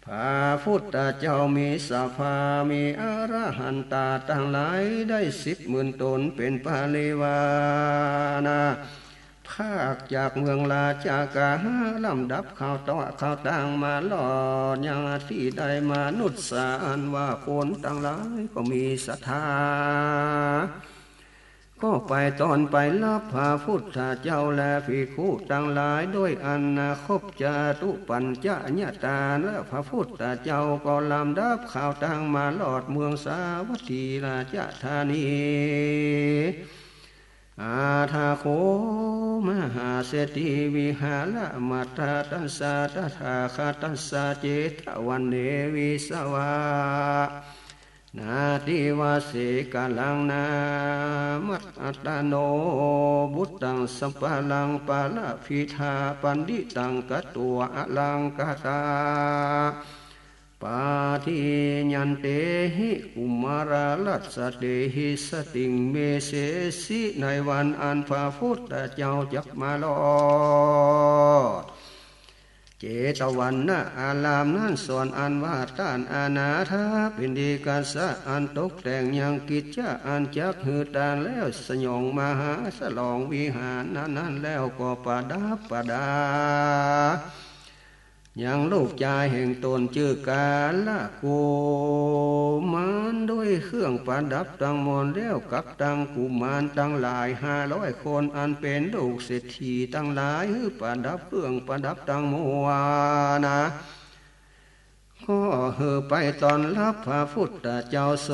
พระพุทธเจ้ามีสภา มีอรหันตาตังหลายได้สิบหมื่นต๋นเป๋นปริวารนะ พากจากเมืองราชกหา ลำดับข่าวต่อข่าวตางมาลอดยังตี้ใด มนุษย์สาอันว่าคนตังหลายก็มีศรัทธา ก็ไปต้อนไปฮับพระพุทธเจ้าและภิกขุตังหลาย โดยอันครบจตุปัญจญาตา และพระพุทธเจ้าก็ลำดับข่าวตางมาลอดเมืองสาวัตถีราชธานี อาทะโข มหาเศรษฐี วิหารมัตตะ ตัสสะตถาคตัสสะ เจตวันเน วิสวะ นาทิวาเส กาลังนามัตตโน บุตตังสัพพะลัง ปะละพิธา ปัณฑิตัง กัตวา อลังกะตา ปาทิยันเตหิ กุมารรัสสะเตหิ สติงเมเสสิ ในวันอันพระพุทธเจ้าจักมาลอด เจตวันนะอารามนั้น ส่วนอันว่าต้านอนาถปิณฑิกะสะ อันตกแต่งยังกิจจะอันจักหื้อตางแล้ว สยองมหาฉลองวิหารนั้นๆ แล้วก็ประดับประดา ยังลูกจายแห่งต๋นจื้อกาละกุมาร ด้วยเครื่องประดับตังมวล แล้วกับตังกุมารตังหลายห้าร้อยคน อันเป๋นลูกเศรษฐีตังหลาย หื้อประดับเครื่องประดับตังมวลนะ ก็หื้อไปต้อนฮับพระพุทธเจ้า โส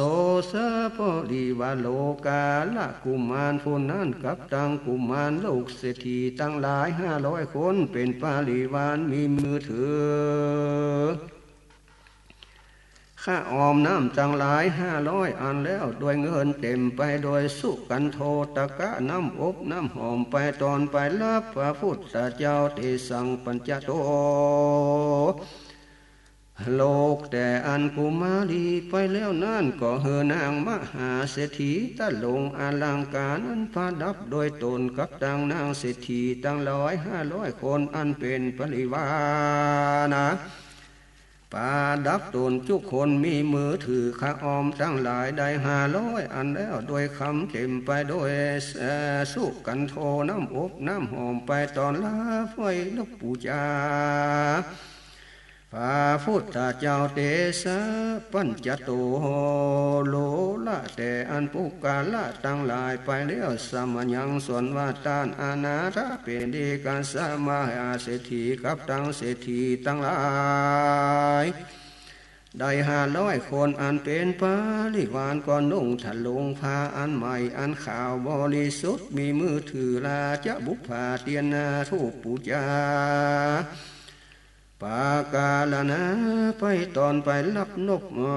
สะปริวาโร กาละกุมารผู้นั้น กับตังกุมารลูกเศรษฐีตังหลายห้าร้อยคน เป๋นปริวาร มีมือถือข้าวออมน้ำตังหลายห้าร้อยอัน แล้วด้วยเงินเต๋มไปโดยสุกัณโฑตกะ น้ำอบน้ำหอม ไปต้อนไปฮับพระพุทธเจ้า เตสังปัญจโต โลก แต่อันกุมารีไปแล้วนั้น ก็หื้อนางมหาเศรษฐีตะหลงอลังก๋าร อันประดับโดยต๋น กับตังนางเศรษฐีตังหลายห้าร้อยคน อันเป๋นปริวารนะ ประดับต๋นจุคน มีมือถือขะออมตังหลายได้ห้าร้อยอันแล้ว โดยคำเต๋มไปโดย เอ่อ สุกนโธ น้ำอบน้ำหอมไปต้อนฮับไหว้นบปู๋จา พระพุทธเจ้าเตชะปัญจโต โลละแต่อั้นปุคคละตังหลายไปแล้ว สมยังส่วนว่าต้านอนาถะเปนเอกะสะมหาเศรษฐีกับตังเศรษฐีตังหลาย ได้ห้าร้อยคน อันเป๋นปริวารก็นุ่งถลุงผ้าอันใหม่อันขาวบริสุทธิ์ มีมือถือราชบุปผาเตียนนาธูปปู๋จา ปาการณาไปต้อนไปฮับนบ เอ่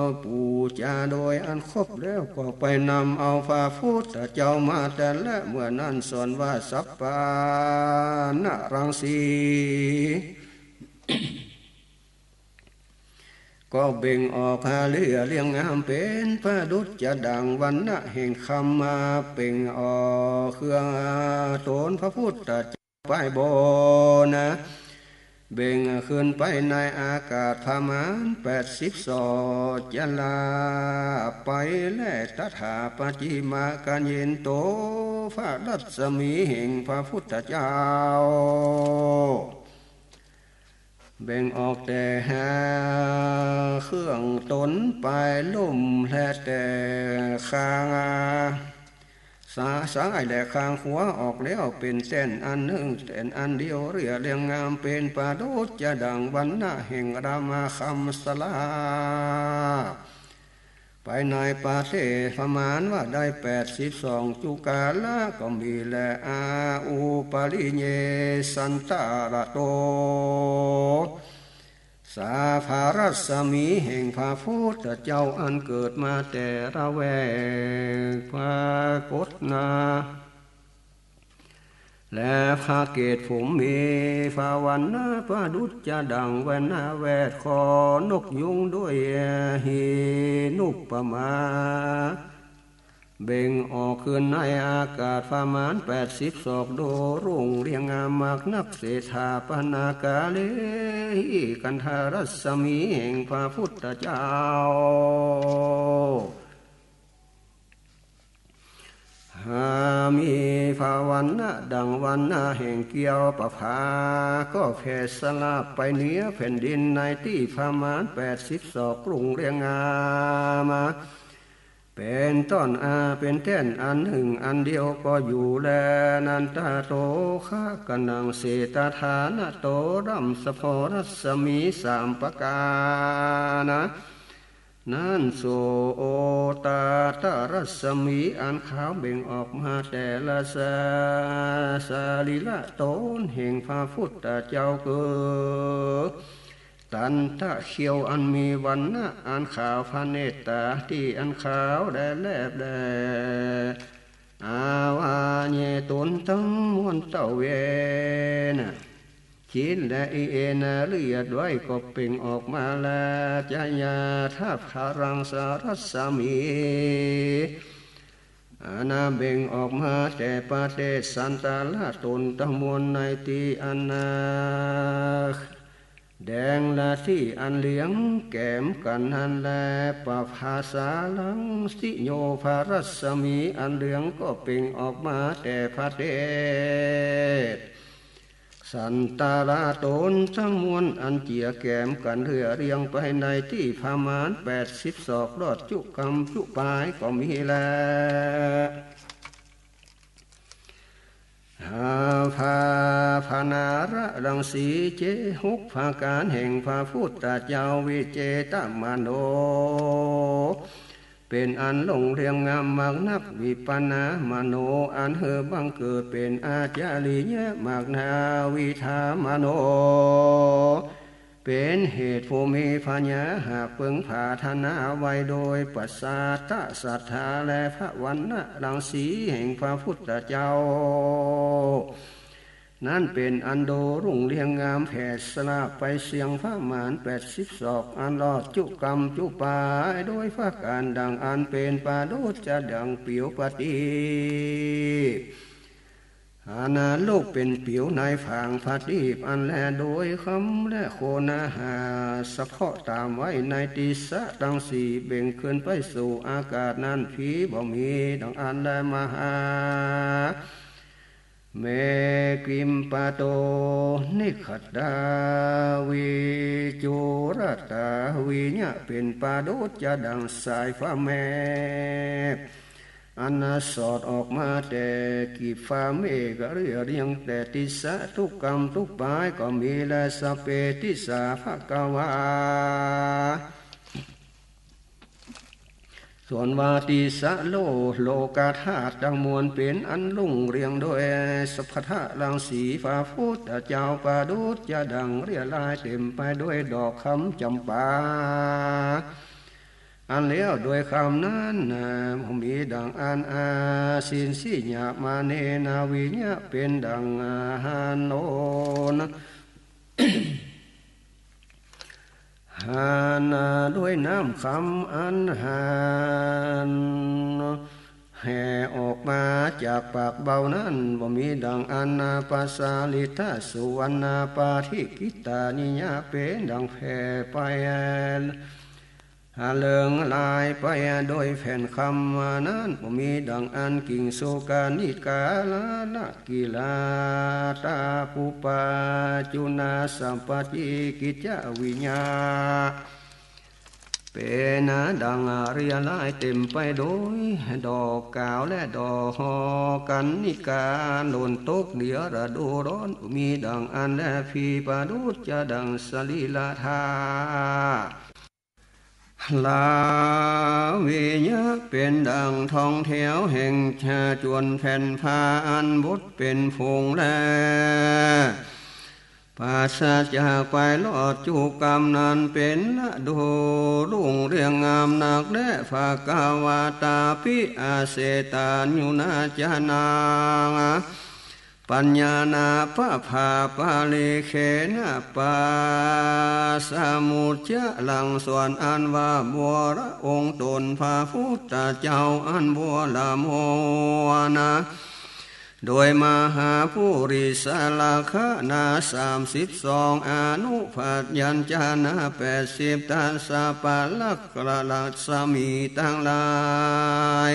อ ปู๋จาโดยอันครบแล้ว ก็ไปนำเอาพระพุทธเจ้ามาแต่ละเมื่อนั้น ส่วนว่าสัปปะนรังสี ก็เบ่งออกหาเรื่อเรียงงาม เป๋นประดุจจะดั่งวรรณะแห่งคำมา เบ่งออกเครื่องตนพระพุทธเจ้าไปบนนะ เบ่งขึ้นไปในอากาศประมาณแปดสิบศอก จะลาไปแลตถาปัจฉิมะกัญญินโต พระรัศมีแห่งพระพุทธเจ้า เบ่งออกแต่หาเครื่องตนไปลุ่มแลแต่ข้างซ้ายและข้างขวาออกแล้ว เป๋นแต้นอันนึ่งแต้นอันเดียว เรื่อเรียงงามเป๋นประดุจจะดั่งวรรณะแห่งรามาคำสลา ไปในประเทศประมาณว่าได้แปดสิบสองจุกาละก็มีแล อาอุปริเยสันตะระโต สาพระรัศมีแห่งพระพุทธเจ้าอันเกิดมาแต่ละแวกปรากฏนา และพระเกศผมมีพระวรรณะประดุจจะดั่งแว่นหน้าแวดคอนกยูงด้วยหีนุปมา เบ่งออกขึ้นในอากาศประมาณแปดสิบศอก โดรุ่งเรียงงามมากนัก เสถาปนากาเลหิกันทารัศมีแห่งพระพุทธเจ้า หามีพระวรรณะดั่งวรรณะแห่งแก้วประภา ก็แผ่สลาบไปเหนือแผ่นดินในตี้ประมาณแปดสิบศอก รุ่งเรียงงาม เป๋นต้นอา เป๋นแต้นอันนึ่งอันเดียวก็อยู่แล นันทะโตฆะกะนังเสตถานะโต ร่ำสะพอรัศมีสามประก๋ารนะ นั้น โสตตะรัศมีอันขาวเบ่งออกมาแต่ละสะ สรีระตนแห่งพระพุทธเจ้าคือ ตันตะเขี้ยวอันมีวรรณะอันขาว พระเนตราตี้อันขาวแลแลบแล อาวัยวะตนตังมวลเต้าเวนะ จินและอินทรียะด้วยก็เปล่งออกมาแล จะยาทะพลังสรัศมี อานาเบ่งออกมาแต่ประเทศสันตาระตนตังมวลในตี้อันนาแดงและตี้อันเหลืองแก๋มกั๋นนั้นแล ประภาสารังสิโย พระรัศมีอันเหลืองก็เปล่งออกมาแต่ประเทศ สันตาระตนตังมวลอันเจื้อแก๋มกั๋นเรื่อเรียงไปในตี้ประมาณแปดสิบศอก รอดจุกำจุปายก็มีแล หาพระพนาระรังสีเจหกประก๋ารแห่งพระพุทธเจ้า วิเจตมโน เป๋นอันรุ่งเรืองงามมากนัก วิปันนามโน อันหื้อบังเกิดเป๋นอาจาริยะมากนา วิธามโน เป๋นเหตุผู้มีผญาหากเปิงผาถนาไว้โดยประสาทะศรัทธา และพระวรรณะรังสีแห่งพระพุทธเจ้า นั้นเป๋นอันโดรุ่งเรืองงามแผ่สลาบไปเสี้ยงประมาณแปดสิบศอก อันรอดจุกำจุปาย โดยประก๋ารดั่งอั้นเป๋นประดุจจะดั่งเปรียวประทีป อันลูกเป๋นปิ๋วในผางผาตีบอันแล โดยคำและโคนอาหาร สะเคาะต๋ามไว้ในติสสะตังสี่ เบ่งขึ้นไปสู่อากาศนั้น ผีบ่มีดั่งอั้นแล มหา เมกิมปะโต นิคขตา วิจุรตา วิญญาเป๋นปาดุจจะดั่งสายฟ้าแมบ อันสอดออกมาแต่กีบฟ้าเมฆ เรียเรียงแต่ติสสะทุกกำทุกปายก็มีแล สะเปติสสา ภะคะวา ส่วนว่าติสสะโล โลกธาตุตังมวลเป๋นอันรุ่งเรืองโดยสัพพะรังสี พระพุทธเจ้าปาดุจจะดั่งเรียรายเต๋มไปโดยดอกคำจ๋ำปา อันแล้วโดยคำนั้นนา บ่มีดั่งอั้น อาสินสิญญะมะเนนะ วิญญาเป๋นดั่งอาหารโนน หานาด้วยน้ำคำอันหันแห่ออกมาจากปากเบานั้น บ่มีดั่งอั้นนา ปสาลิตาสุวรรณาปาธิกิตานิยะ เป๋นดั่งแผ่ไป หาเลิงลายไปโดยแผ่นคำนั้น บ่มีดั่งอั้น กิ่งสุกานิกาลาละกิลาตาปุปปาจุนาสัมปติกิจจวิญญา เป๋นดั่งเรียรายเต๋มไปโดยดอกกาวและดอกหอกัณฑิกา หล่นตกเดียวฤดูร้อน บ่มีดั่งอั้นแล ผีปาดุจจะดั่งสรีระธาตุ ลาวิญญาเป๋นดั่งท่องแถวแห่งจวนแผ่นผ้าอันบดเป๋นผงแล ปราศจากภัยลอดจุกรรมนั้น เป๋นฤดูรุ่งเรืองงามนักแล ภะคะวาตาปิ อาเสตานุนาจานัง ปัญญานาปะภาปาลิเคนะ ปาสมุจจะลัง ส่วนอันว่าบวรองค์ต๋นพระพุทธเจ้าอันบวรมวนะ โดยมหาปุริสลักษณะสามสิบสอง อนุพยัญชนะแปดสิบ ทัสสะปะลักษณะรัศมีตังหลาย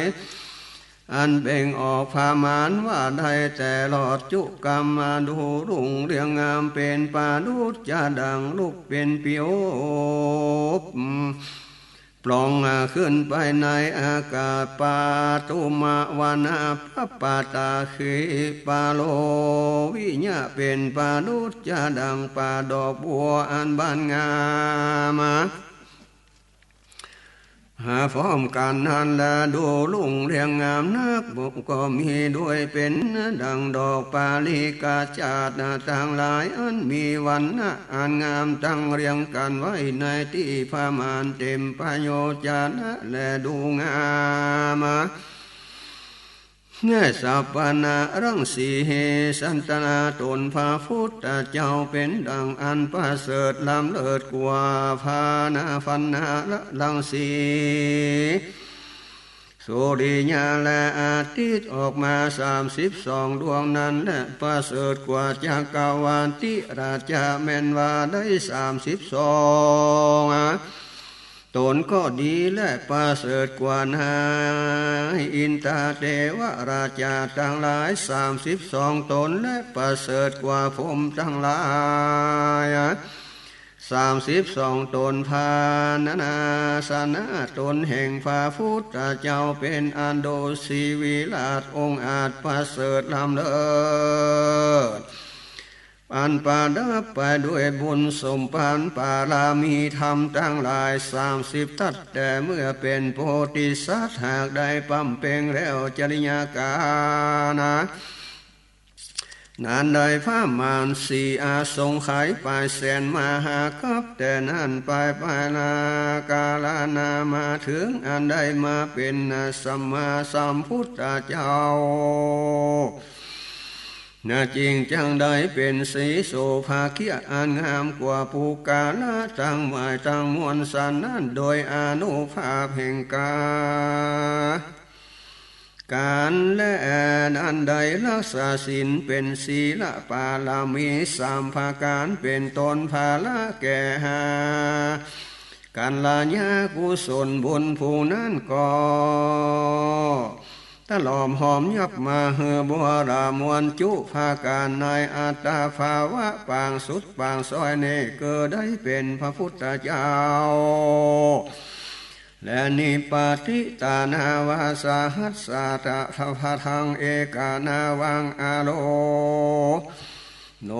อันเปล่งออกผะมาณว่าได้แต่ลอดจุกรรมฤดูรุ่งเรืองงาม เป๋นปาดุจจะดั่งลูกเป๋นปิ๋ว ปล่องขึ้นไปในอากาศ ปาตุมะวะนะปะปะตาขีปะโล วิญญาเป๋นปาดุจจะดั่งป่าดอกบัวอันบานงาม หาพร้อมกั๋นนั้นฤดูรุ่งเรืองงามนัก ก็มีด้วยเป๋นดั่งดอกปาริกาจาตตังหลาย อันมีวรรณะอันงามตั้งเรียงกั๋นไว้ในตี้ประมาณเต๋มปโยจนะ และดูงาม แน่สัพพะนรังสี สันตนาต๋นพระพุทธเจ้าเป๋นดั่งอันประเสริฐล้ำเลิศกว่าพานะพันนรังสี สุริยะและอาทิตย์ออกมาสามสิบสองดวงนั้นแล ประเสริฐกว่าจักรวาลติราชะแม่นว่าได้สามสิบสอง ต๋นก็ดี และประเสริฐกว่านายอินทาเทวราชาตังหลายสามสิบสองต๋น และประเสริฐกว่าพรหมตังหลายสามสิบสองต๋น พานะนาสนะต๋นแห่งพระพุทธเจ้าเป๋นอันดูสิวิราชองอาจประเสริฐล้ำเลิศ อันประดับไปด้วยบุญสมภารปารามีธรรมตังหลายสามสิบทัศน์ แต่เมื่อเป๋นโพธิสัตว์หากได้บำเพ็งแล้วจริยาการนะ นั้นได้ประมาณสี่อสงไขยปลายแสนมหากัป แต่นั้นไปไปนานกาลนานมาเถิงอันได้มาเป๋นสัมมาสัมพุทธเจ้า นะจึงจักได้เป๋นสีโสภาเคียอันงามกว่าปุคคละตังหลายตังมวลสันนั้น โดยอานุภาพแห่งกา กันแลนั้นได้รักษาศีลเป๋นศีลปารมีสามประก๋านเป๋นต้น ผละแก่หากัลยาณกุศลบุญผู้นั้นก็ ตะหลอมหอมยับมาหื้อบวรมวลจุประก๋านใน อัตตภาวะปางสุดปางซ้อยนี้ เกิดได้เป๋นพระพุทธเจ้า และนิปาติตานาวา สหัสสะทะทะทะทัง เอกานาวัง อโล โน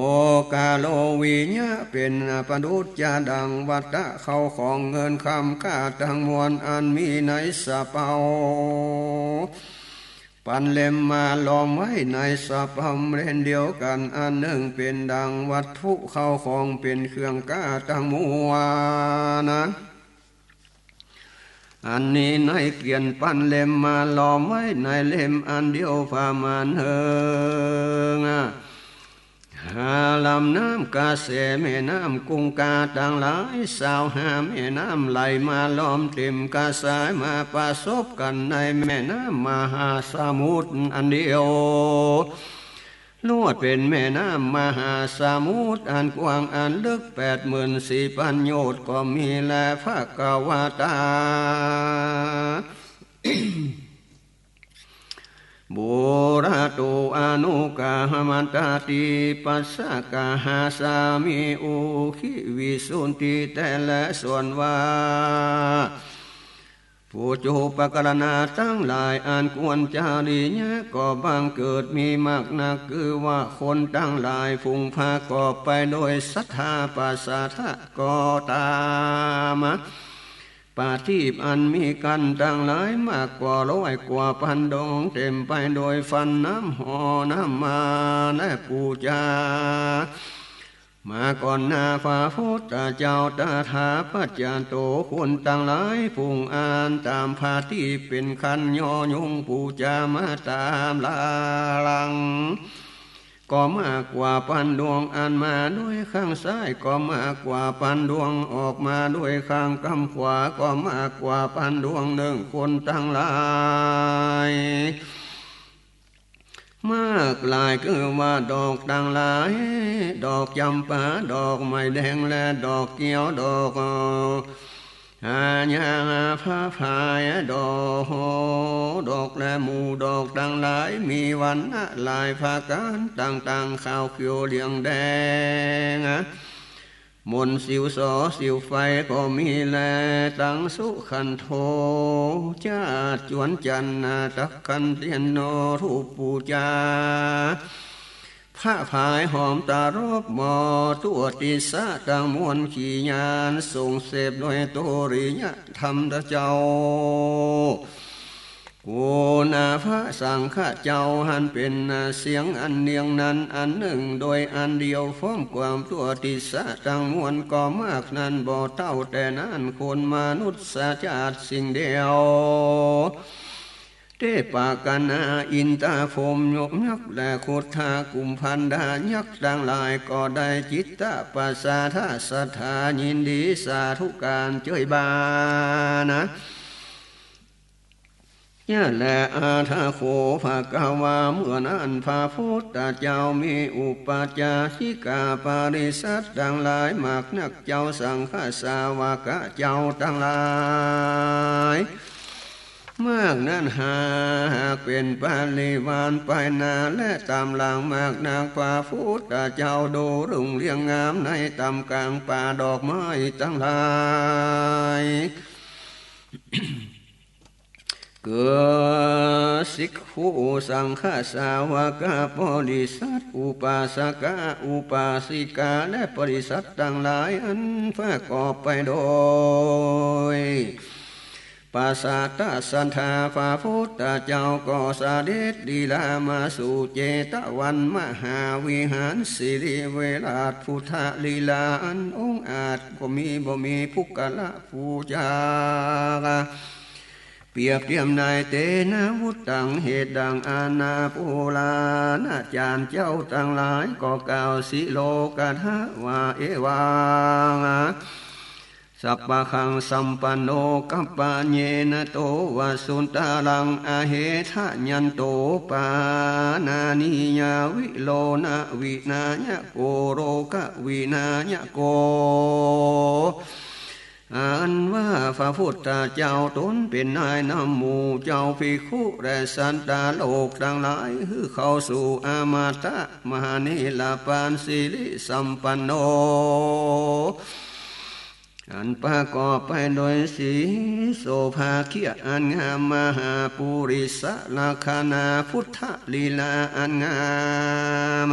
กาโล วิยะ เป๋นประดุจจะดั่งวัตตะ เข้าของเงินคำก๊าตังมวล อันมีในสะเปา ปันเล่มมาล้อมไว้ในสะเปาเล่มเดียวกั๋นอันนึ่ง เป๋นดั่งวัตถุเข้าของเป๋นเครื่องก๊าตังมวลนะ อันนี้ในเกี้ยนปันเล่มมาล้อมไว้ในเล่มอันเดียวประมาณเฮิง ห้าลำน้ำกระแสแม่น้ำกุงกาตังหลาย ซาวห้าแม่น้ำไหลมาล้อมเต๋มกระสายมาประสบกั๋นในแม่น้ำมหาสมุทรอันเดียว ลวดเป๋นแม่น้ำมหาสมุทรอันกว้างอันลึกแปดหมื่นสี่ปันโยชน์ก็มีแล ภควตา ปุระโต อนุกาหะมันตาติ ปัสสะกะหาสามิ อุคิวิสสุนติ แต่แลส่วนว่า ปุจจุปกรณาตังหลาย อันควรจริยะก็บังเกิดมีมากนัก คือว่าคนตังหลายฝูงประกอบไปโดยศรัทธา ปราศจากก็ต๋าม ประทีปอันมีกั๋นตังหลายมากกว่าร้อยกว่าปันดวง เต๋มไปโดยฟันน้ำห่อน้ำมาและปู๋จา มาก่อนหน้าพระพุทธเจ้าตถาปัจจโต คนตังหลายฝูงอันต๋ามประทีปเป๋นคันยอยุงปู๋จามาต๋ามหลัง ก็มากกว่าปันดวง อันมาโดยข้างซ้ายก็มากกว่าปันดวง ออกมาโดยข้างกำขวาก็มากกว่าปันดวงนึ่ง คนตังหลาย มากหลายคือว่าดอกตังหลาย ดอกจ๋ำปา ดอกไม้แดง และดอกเกี้ยว ดอก หาญาผาผาย ดอก ดอกและหมู่ดอกตังหลาย มีวรรณะหลายประก๋านต่างๆ ขาวเขียวเหลืองแดง มนต์สิวสอสิวไฟก็มีแล ตังสุขันโธ จาดจวนจันทร์ ตักขันเตียนโน ธูปปู๋จา ผาผายหอมตรบหมอ ตั๊วติสสะตังมวล ขีญาณส่งเสพโดยโตริยธรรมเจ้า กุณาพระสังฆะเจ้า หันเป๋นเสียงอันเนียงนั้นอันนึ่ง โดยอันเดียว พร้อมความตั๊วติสสะตังมวลก็มากนั้นบ่เต้าแต่นั้น คนมนุษย์จาติสิ่งเดียว เตปะกะนา อินตาพรหมยักษ์ และครุฑากุมพันธายักษ์ตังหลาย ก็ได้จิตตะประสาทะศรัทธายินดีสาธุก๋านเจ้ยบานะ ยะและ อัฏฐโข ภะคะวา เมื่อนั้นพระพุทธเจ้ามีอุปัชฌายิกาปริษัทตังหลายมากนัก เจ้าสังฆสาวกะเจ้าตังหลาย มากนั้นหากเป๋นปริวารไปหน้าและต๋ามหลังมากนัก พระพุทธเจ้าดูรุ่งเรืองงามในท่ามกลางป่าดอกไม้ตังหลาย เกิดภิกขุสังฆสาวกะปริษัท อุปาสกะอุปาสิกาและปริษัทตังหลายอันประกอบไปโดย ประสาทะศรัทธา พระพุทธเจ้าก็เสด็จลีลามาสู่เจตวันมหาวิหาร สิริเวราชพุทธลีลาอันองอาจ ก็มีบ่มีปุคคละผู้จะเปรียบเทียมใน เตนะ วุตตัง เหตุดังอั้นนา ปุราณาจารย์เจ้าตังหลายก็กล่าว สิโลกถา ว่า เอวัง สัพพะคังสัมปันโน กัปปะเยนะโตวสุนทะรัง อะเหทะยันโต ปาณานียาวิโลนะ วินายะโก โลกะวินายะโก อันว่าพระพุทธเจ้าตนเป๋นนายนำหมู่เจ้าภิกขุและสัตว์โลกตังหลาย หื้อเข้าสู่อมตะมหานิรปานสิริสัมปันโน อันประกอบไปโดยสีโสภาเคียอันงาม มหาปุริสลักษณะ พุทธลีลาอันงาม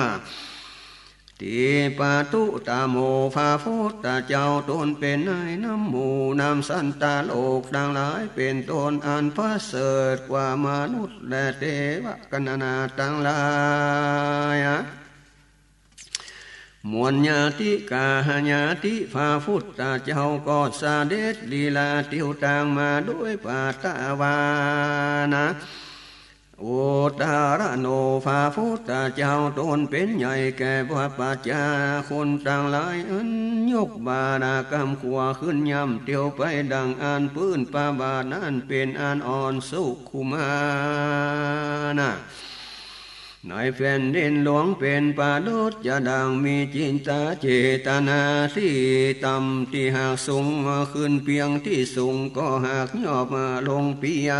ติปะตุตะโม พระพุทธเจ้าตนเป๋นนายนำหมู่นำสัตว์โลกตังหลายเป๋นต้น อันประเสริฐกว่ามนุษย์และเตวะกัณณาตังหลาย มวลญาติกาหญาติ พระพุทธเจ้าก็เสด็จลีลาเตียวตางมาโดยปัตตวานะ อุตตรโน พระพุทธเจ้าตนเป๋นใหญ่แก่พระปัจจาคนตังหลาย อันยกบาทกำขวาขึ้นย่ำเตียวไป ดังอั้นปื้นพระบาทนั้นเป๋นอันอ่อนสุขุมานะ ในแผ่นดินหลวงเป๋นประดุจจะดังมีจิตเจตนาตี้ต่ำตี้หากสูง ขึ้นเปียงตี้สูงก็หากยอบลงเปีย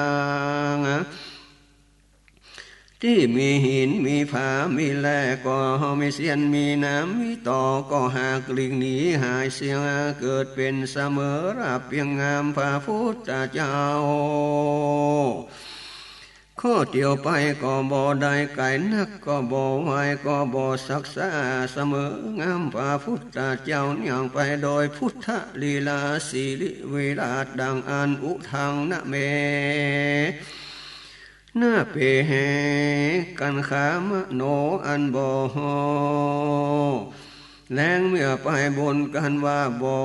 ง ตี้มีหินมีผามีแร่ก็มีเสี้ยนมีน้ำมีตอก็หากหลีกหนีหายเสีย เกิดเป๋นเสมอราบเปียงงาม พระพุทธเจ้า ข้อเตียวไปก็บ่ได้ไก๋นัก ก็บ่ไวก็บ่สักซ้า เสมองามพระพุทธเจ้า เนื่องไปโดยพุทธลีลาสิริวิราช ดังอั้น อุทังนะเม นะเป กังขามโน อันบ่แลงเมื่อไปบนกันว่าบ่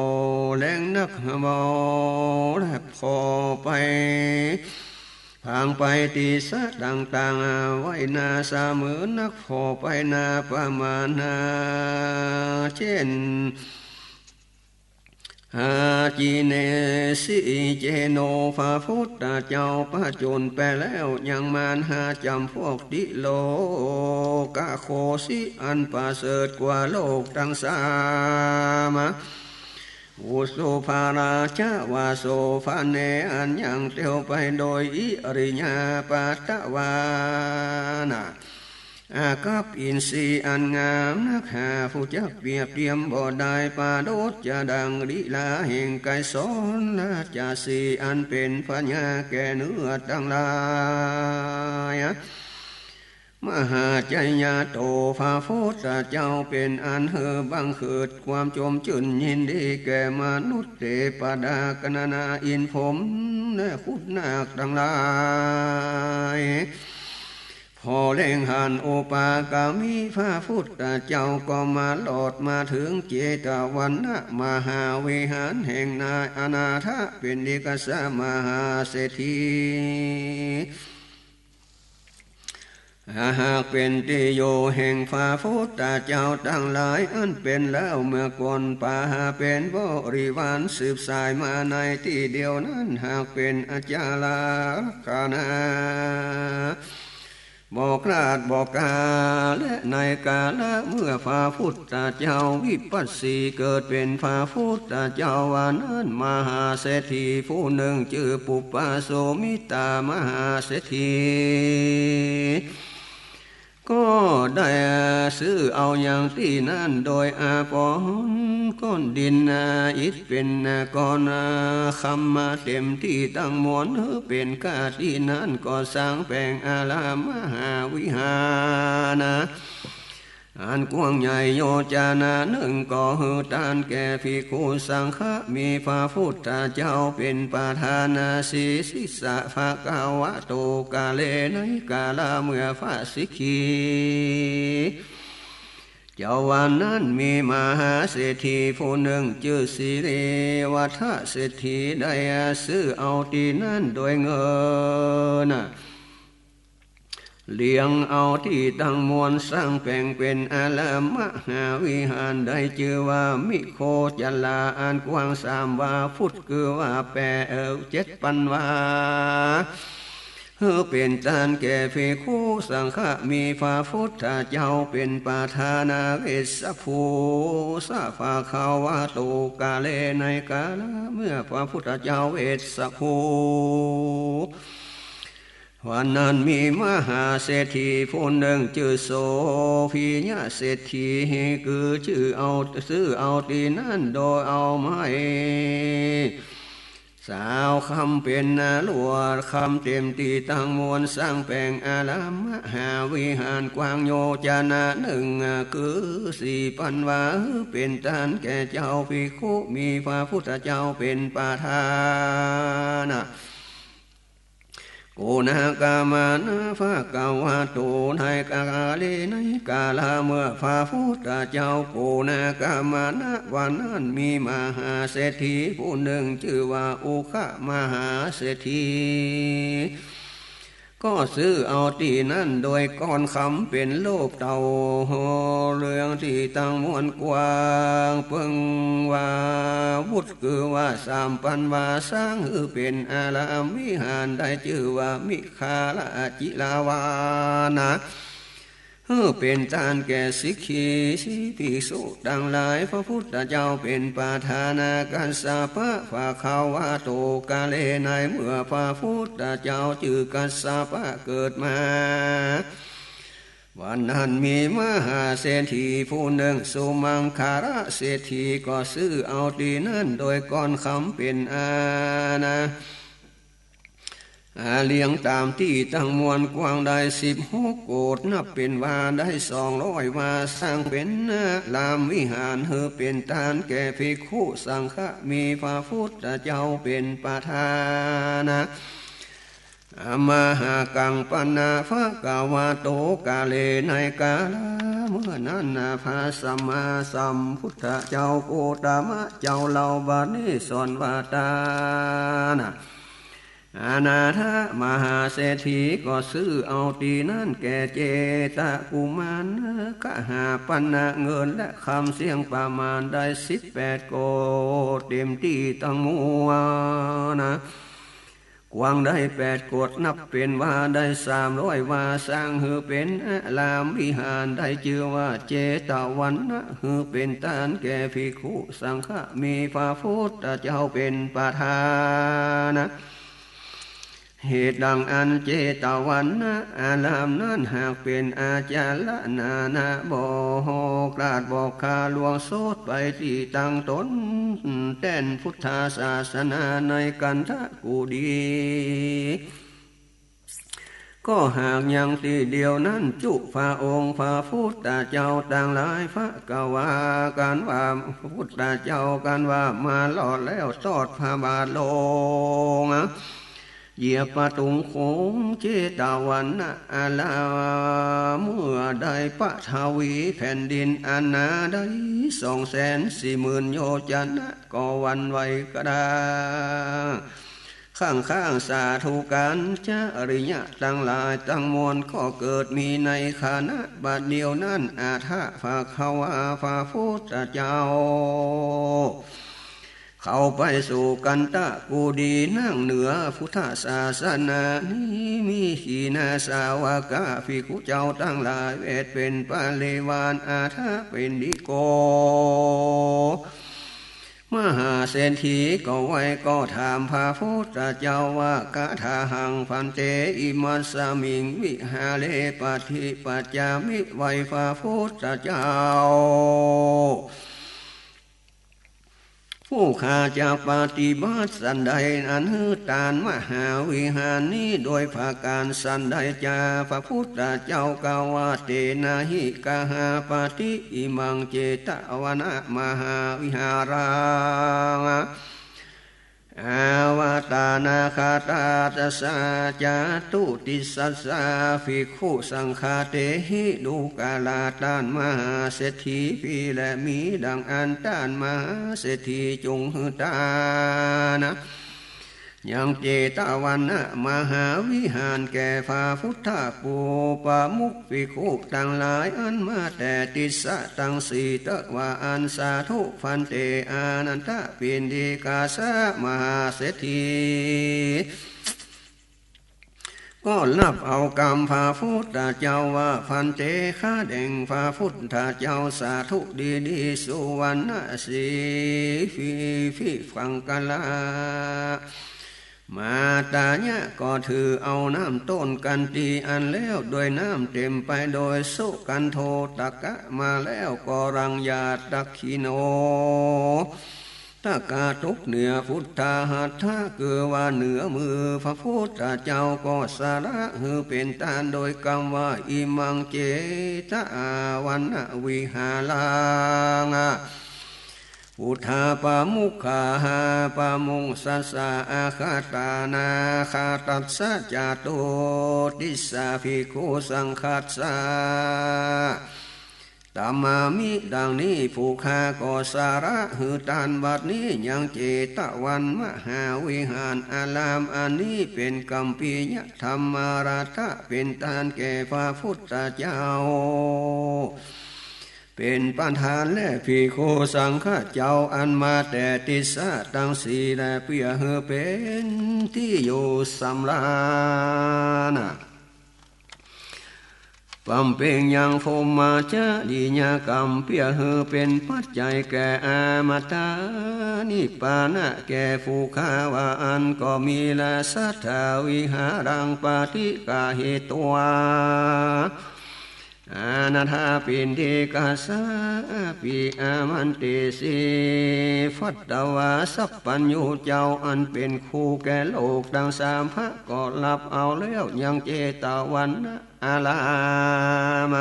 แลงนัก บ่แลบผ่อไป ผางไปตี้สะต่างๆ ไว้หน้าเสมอนักผ่อไปหน้าประมาณนา เจ้น อาจีเนสิเจโน พระพุทธเจ้าผจญไปแล้วยังมารห้าจ๋ำพวกติโลกะโคสิอันประเสริฐกว่าโลกตังสาม อุสุภาราชวาโสภะเณ อันยังเตียวไปโดยอิริยาบถวานะ อากัปอินทรีย์อันงามนักหาผู้จักเปรียบเทียมบ่ได้ ประดุจจะดังลีลาแห่งไกรสรราชสีห์ อันเป๋นพญาแก่เนื้อตังหลาย มหาชยาโต พระพุทธเจ้าเป๋นอันหื้อบังเกิดความจมจื้นยินดีแก่มนุษย์เตวดากัณณาอินทร์พรหมและคุดนาคตังหลาย ผ่อแลงหันอุปาคามิพระพุทธเจ้าก็มาหลอดมาเถิงเจตวันนะมหาวิหารแห่งนายอนาถปิณฑิกะมหาเศรษฐี หากเป๋นตี้อยู่แห่งพระพุทธเจ้าตังหลายอันเป๋นแล้วเมื่อก่อน ปาหาเป๋นบริวารสืบสายมาในตี้เดียวนั้น หากเป๋นอาจาระลักษณะ บ่พลาดบ่กา และในกาละเมื่อพระพุทธเจ้าวิปัสสีเกิดเป๋นพระพุทธเจ้าวันนั้น มหาเศรษฐีผู้นึ่งจื้อปุพพะโสมิตามหาเศรษฐี ก็ได้ซื้อเอายังตี้นั้นโดยอาภรณ์ก้อนดินอิฐเป๋นก้อนคำมาเต๋มตี้ตังมวลหื้อเป๋นก้าตี้นั้น ก็สร้างแป๋งอารามมหาวิหาร อันกว้างใหญ่โยจนะนึ่ง ก็หื้อตานแก่ภิกขุสังฆะ มีพระพุทธเจ้าเป๋นประธาน สีสิสะ ภะคะวะโต กาเล ในกาละเมื่อพระสิกขี เจ้าวันนั้นมีมหาเศรษฐีผู้นึ่งจื้อสิริวัฒเศรษฐี ได้ซื้อเอาตี้นั้นโดยเงิน เลี้ยงเอาตี้ตังมวลสร้างแป๋งเป๋นอารามมหาวิหารได้จื้อว่ามิโคจลาอันกว้างสามวา ฟุตคือว่าแปด เอ่อ เจ็ดปันวา หื้อเป๋นตานแก่ภิกขุสังฆะ มีพระพุทธเจ้าเป๋นประธานะ เวสสะภู สะภะคะวะโต กาเล ในกาละเมื่อพระพุทธเจ้าเวสสะภู วันนั้นมีมหาเศรษฐีผู้นึ่งจื้อโสภิยะเศรษฐี คือซื้อเอา ซื้อเอาตี้นั้นโดยเอาไม้ สาวคำเป๋นหน้าลวดคำเต็มตี้ตังมวลสร้างแป๋งอารามมหาวิหารกว้างโยจนะนึ่ง คือสี่ปันวา หื้อเป๋นตานแก่เจ้าภิกขุ มีพระพุทธเจ้าเป๋นประธานะ โกณาคามะนะภะคะวะโต ในกาเล ในกาละเมื่อพระพุทธเจ้าโกณาคามะนะ วันนั้นมีมหาเศรษฐีผู้นึ่งจื้อว่าอุคมหาเศรษฐี ก็ซื้อเอาตี้นั้นโดยก้อนคำเป๋นรูปเต่าเหลืองตี้ตังมวลกว้างเปิงวา ฟุตคือว่าสามปันวา สร้างหื้อเป๋นอารามวิหารได้จื้อว่ามิคาลาจิราวานะ หื้อเป๋นตานแก่สิกขีภิกษุตังหลาย พระพุทธเจ้าเป๋นประธานะ กัสสปะภะคะวะโต กาเล ในเมื่อพระพุทธเจ้าจื้อกัสสปะเกิดมา วันนั้นมีมหาเศรษฐีผู้นึ่งสุมังคละเศรษฐี ก็ซื้อเอาตี้นั้นโดยก้อนคำเป๋นอานะ อาเลี้ยงตามตี้ตังมวลกว้างได้สิบหกโกฏ นับเป๋นวาได้สองร้อยวา สร้างเป๋นอารามวิหารหื้อเป๋นตานแก่ภิกขุสังฆะ มีพระพุทธเจ้าเป๋นประธานะ อมหากัง ปันนะภะคะวะโต กาเล ในกาละเมื่อนั้นนะ พระสัมมาสัมพุทธเจ้า โคตมะเจ้าเล่าบัดนี้สอนว่าตานะ อนาถมหาเศรษฐีก็ซื้อเอาตี้นั้นแก่เจตกุมาร กหาปณะเงินและคำเสี้ยงประมาณได้สิบแปดโกฏ เต็มตี้ตังมวลนะ กว้างได้แปดโกฏ นับเป๋นวาได้สามร้อยวา สร้างหื้อเป๋นอารามวิหารได้จื้อว่าเจตวันนะ หื้อเป๋นตานแก่ภิกขุสังฆะ มีพระพุทธเจ้าเป๋นประธานะ เหตุดังอั้นเจตวันนะอารามนั้นหากเป๋นอาจาระนานะ บอกราชบอกข้าหลวงโสตไปตี้ตั้งตนแต้นพุทธศาสนาในกันทกุฏี ก็หากยังตี้เดียวนั้นจุ พระองค์พระพุทธเจ้าตังหลาย ภะคะวากันว่า พระพุทธเจ้ากันว่ามารอดแล้ว ตอดพระบาทลง เหยียบประตูโขงเจตวันนะอาราม เมื่อได้ปฐวีแผ่นดินอันหนาได้สองแสนสี่หมื่นโยจนะ ก็หวั่นไหวกระด้าง ข้างๆ สาธุการ จริยะตังหลายตังมวลก็เกิดมีในขณะบัดเดียวนั้น อะถะภะคะวา พระพุทธเจ้า เข้าไปสู่กันทกุฏี นั่งเหนือพุทธศาสนานี้ มีขีณาสาวกะภิกขุเจ้าตังหลาย เวทเป๋นปริวาร อะถะเป๋นดิโก มหาเศรษฐีก็ไหว้ก็ถามพระพุทธเจ้าว่า กะถาหังภันเต อิมัสสะมิงวิหาเร ปะฏิปัจจามิ ไหว้พระพุทธเจ้า ผู้ข้าจะปฏิบัติสันใด อันหื้อตานมหาวิหารนี้ โดยประก๋านสันใดจา พระพุทธเจ้ากล่าวว่า เตนะหิ กหาปฏิ อิมัง เจตวนะมหาวิหารัง อาวาตานาคาตา จัสสา จาตุติสสัสสา ภิกขุสังฆาเตหิ ดูกราตานมหาเศรษฐี ปี้และมีดังอั้น ตานมหาเศรษฐีจุ่งหื้อตานะ ยังเจตวันมหาวิหารแก่พระพุทธผู้ประมุขภิกขุตังหลาย อันมาแต่ติสสะตังสี่เต๊อะ ว่าอั้น สาธุภันเต อานันทปิณฑิกาสะ มหาเศรษฐี ก็ฮับเอากำพระพุทธเจ้าว่า ภันเต ข้าแต่พระพุทธเจ้า สาธุดีๆ สุวรรณสี ฟี ฟี ฟังกะละ มาตายะ ก็ถือเอาน้ำต้นกันตีอันแล้ว ด้วยน้ำเต็มไปโดยสุกัณโฑตกะมาแล้ว ก็รังยาตักขิโณ ตกะตกเหนือพุทธหัตถะ คือว่าเหนือมือพระพุทธเจ้า ก็สละหื้อเป๋นตานโดยกำว่า อิมังเจตวันวิหารัง พุทธปมุขคาหาปมุงสัสสะ อาคตานาคตัสสะ จาตุติสสะ ภิกขุสังฆัสสะ ตมามิ ดังนี้ ผู้ข้าก็สละหื้อตานบัดนี้ ยังเจตวันมหาวิหารอารามอันนี้ เป๋นกัมพียธรรมรัตถะ เป๋นตานแก่พระพุทธเจ้า เป๋นประธาน และภิกขุสังฆะเจ้า อันมาแต่ติสสะตังสี่ และเปื้อหื้อเป๋นตี้อยู่สำราญ บำเพ็งยังพรหมจริยกรรม เปื้อหื้อเป๋นปัจจัยแก่อมตะนิพพานะ แก่ผู้ข้าว่าอั้น ก็มีแล สัทธาวิหารังปฏิฆาหิตวา อานันทปิณฑิกาสะ ปิ อามันเตสี ภัททวา สัพพัญญูเจ้า อันเป๋นครูแก่โลกตังสาม พระก็ฮับเอาแล้ว ยังเจตวันอาราม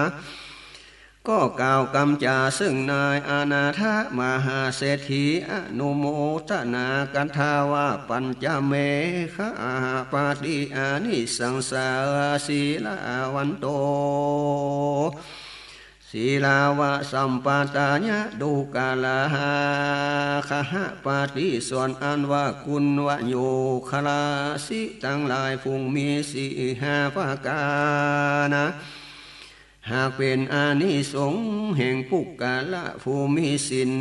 ก็กล่าวกำจ๋าซึ่งนายอนาถมหาเศรษฐี อนุโมทนากันทาว่า ปัญจเมขะปฏิอานิสังสา สีลาวันโต สีลาวะสัมปทายะ ดูกราคะหปฏิ ส่วนอันว่าคุณวโยคราสิตังหลาย ผู้มีศีลห้าประก๋านนะ หากเป๋นอานิสงส์แห่งปุคคละผู้มีศีล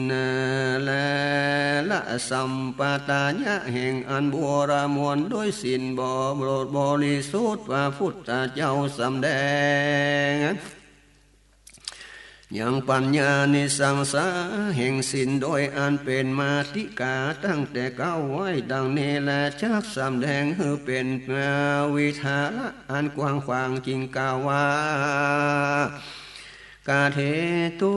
และละสัมปทายะแห่งอันบัวรมวลด้วยศีลบริสุทธิ์ พระพุทธเจ้าสำแดง ยังปัญญานิสังสาแห่งศีล โดยอันเป๋นมาติกาตั้งแต่เก๊าไว้ ดังนี้แล จักสำแดงหื้อเป๋นวิทาละอันกว้างขวาง จึงกล่าวว่า กะเทตุ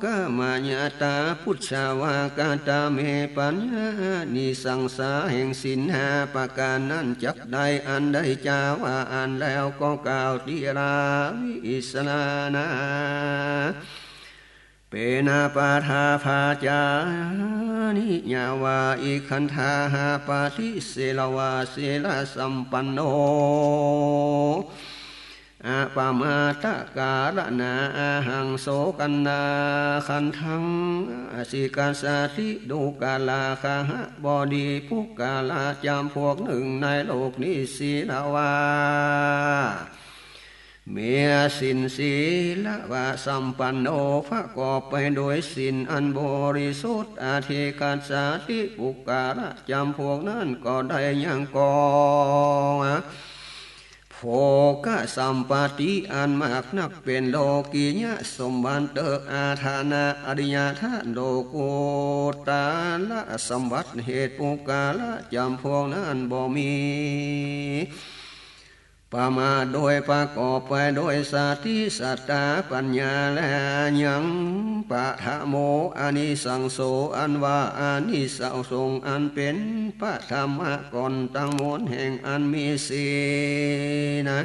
กะมะยะตา ปุชฌาวากะตะเม ปัญญานิสังสาแห่งศีลห้าประก๋านนั้น จักได้อันใดจาว่าอั้นแล้ว ก็กล่าวติราวิสรณา เปนะปะทาภาจานิยาวา อิคันธาหปฏิ สีลาวาสีลสัมปันโน อปมาทกาลนา อาหังโสกัณณาคันธัง อสิกัสสติ ดูกราคะหบดี ปุคคละจ๋ำพวกหนึ่งในโลกนี้ สีลาวา มีศีลสีลวะสัมปันโน ประกอบไปโดยศีลอันบริสุทธิ์ อสิกัสสติ ปุคคละจ๋ำพวกนั้นก็ได้ยังกอง โภคสัมปติอันมากนัก เป๋นโลกิยสมบัติเต๊อะ อาทานะ อริยทาน โลกุตระสมบัติ เหตุปุคคละจ๋ำพวกนั้นบ่มี ประมาทโดยประกอบไปโดยสติสัตตาปัญญา และยังปะทะโม อานิสังโส อันว่าอานิสังสงส์อันเป๋นปฐมก่อนตังมวลแห่งอันมีศีลนะ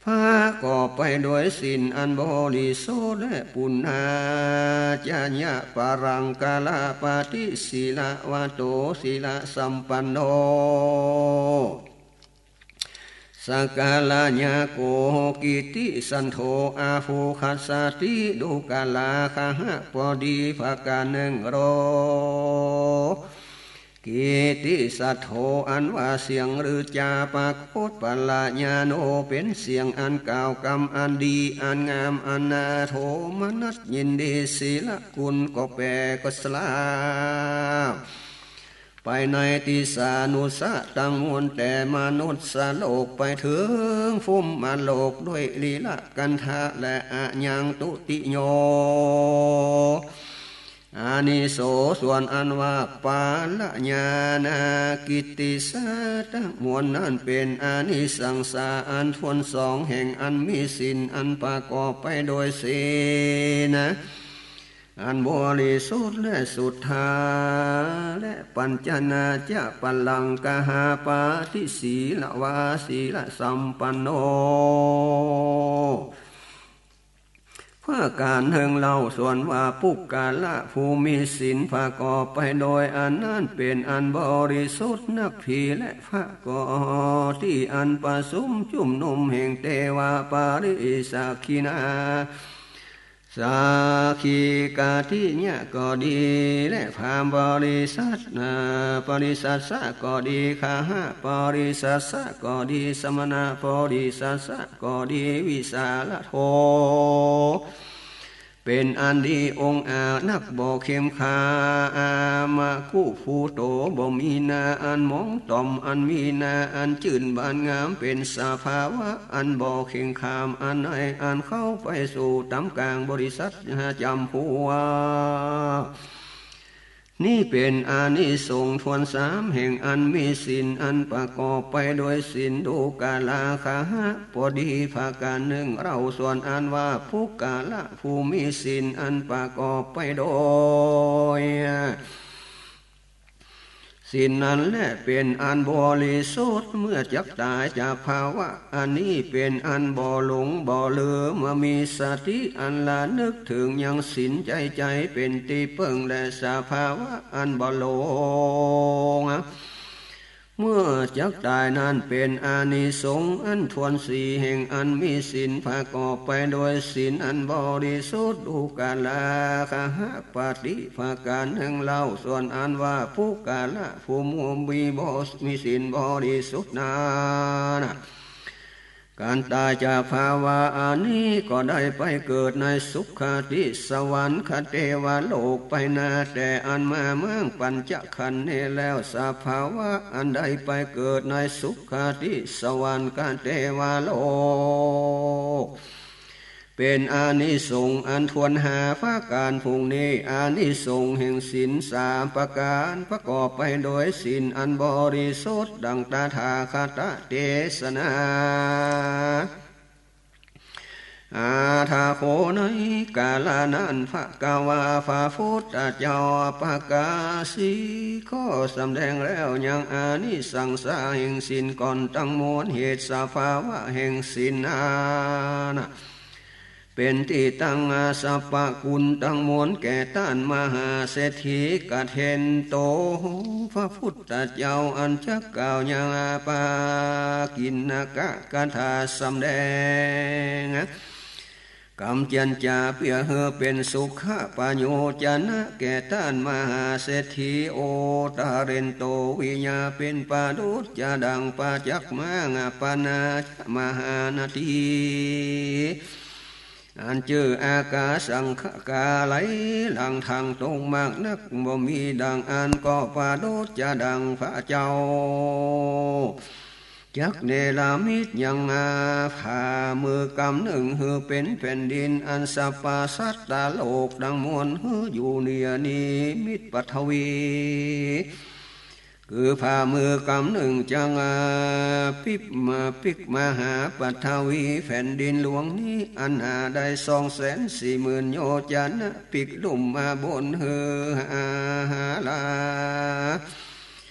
ประกอบไปโดยศีลอันบริสุทธิ์ และปุณณาจญะปรังกะละปฏิ สีลวะโต สีลสัมปันโน สักกะระยะโก กิตติสันโธ อปุคคัสสติ ดูกราคะหบดีประก๋านหนึ่ง โร กิตติสัตโธ อันว่าเสียงลือจาปรากฏ ปัลลญาโณ เป๋นเสียงอันกล่าวกำอันดีอันงาม อันน่าโทมนัสยินดี สีลกุณก็แปลก็สลาบ ไปในติสานุสะตังมวล แต่มนุสสโลกไปเถิงภูมิโลก ด้วยลีลกันธะ และอะยังตุติโย อานิโส ส่วนอันว่าปัลลญาณกิตติสาตังมวลนั้น เป๋นอานิสังสาอันถ้วนสอง แห่งอันมีศีลอันประกอบไปโดยศีล อันบริสุทธิ์ และสุทธา และปัญจนาจะปัลลังกหาปาติสีลวา สีลสัมปันโน ประก๋านนึ่งเล่า ส่วนว่าปุคคละผู้มีศีลประกอบไปโดยอันนั้น เป๋นอันบริสุทธิ์นักผี และพระก็ตี้อันประสุมจุมนุมแห่งเตวาปริสักขิณา สักขิกาติญะก็ดี และพราหมณ์บริษัท เอ่อ ปริสัสสะก็ดี คหปริสัสสะก็ดี สมณปริสัสสะก็ดี วิสาลโธ เป๋นอันดีองอาจนัก บ่เข็มขาม อามากุภูโต บ่มีหน้าอันหมองต่อม อันมีหน้าอันจื้นบานงาม เป๋นสภาวะอันบ่เข็มขาม อันในอันเข้าไปสู่ต๋ามก๋างบริษัทจำพวก นี้เป๋นอานิสงส์ถ้วนสาม แห่งอันมีศีลอันประกอบไปโดยศีล ดูกราคหปดี ประก๋านนึ่งเล่า ส่วนอันว่าปุคคละผู้มีศีลอันประกอบไปโดยศีลนั้นแล เป๋นอันบริสุทธิ์ เมื่อจักต๋ายจากภาวะอันนี้ เป๋นอันบ่หลงบ่ลืม เมื่อมีสติอันระลึกเถิงยังศีล ใจ๋ใจ๋เป๋นตี้เปิ้ง และสภาวะอันบ่หลง เมื่อจักต๋ายนั้น เป๋นอานิสงส์อันถ้วนสี่ แห่งอันมีศีลประกอบไปโดยศีลอันบริสุทธิ์ ดูกราคหปดี ประก๋านนึ่งเล่า ส่วนอันว่าปุคคละผู้มีบ่ มีศีลบริสุทธิ์นั้น ก๋านต๋ายจากภาวะอันนี้ ก็ได้ไปเกิดในสุคติสวรรคเตวโลกไปนา แต่อันมาม้างปัญจขันธ์นี้แล้ว สภาวะอันได้ไปเกิดในสุคติสวรรคเตวโลก เป๋นอานิสงส์อันถ้วนห้าประก๋านพู้นนี้ อานิสงส์แห่งศีลสามประก๋านประกอบไปโดยศีลอันบริสุทธิ์ ดังตถาคตเตสนา อาถาโข ในกาลนั้น ภควา พระพุทธเจ้า ปกาสี ก็สำแดงแล้วยังอานิสังสาแห่งศีลก่อนตังมวล เหตุสภาวะแห่งศีลนั้น เป๋นตี้ตั้งสรรพคุณตังมวลแก่ต้านมหาเศรษฐี กเทนโต พระพุทธเจ้าอันจักกล่าวยังปากิณกกถาสำแดง กำเจียรจาเปื้อหื้อเป๋นสุขปโยจนะแก่ต้านมหาเศรษฐี โอตเรนโต วิยาเป๋นประดุจจะดังประจักษ์ม้าง ปนา มหานที อันจื้ออากาสังคกาไหลหลั่งทางตรงมากนัก บ่มีดังอั้น ก็ประดุจจะดังพระเจ้า จักเนรมิตยังอาฝ่ามือกำนึ่งหื้อเป๋นแผ่นดิน อันสรรพสัตตโลกตังมวลหื้ออยู่เนียนิมิตปฐวี คือฝ่ามือกำนึ่งจักปิกมา ปิกมหาปฐวีแผ่นดินหลวงนี้ อันหนาได้สองแสนสี่หมื่นโยจนะ ปิกลุ่มมาบนหื้อหาลา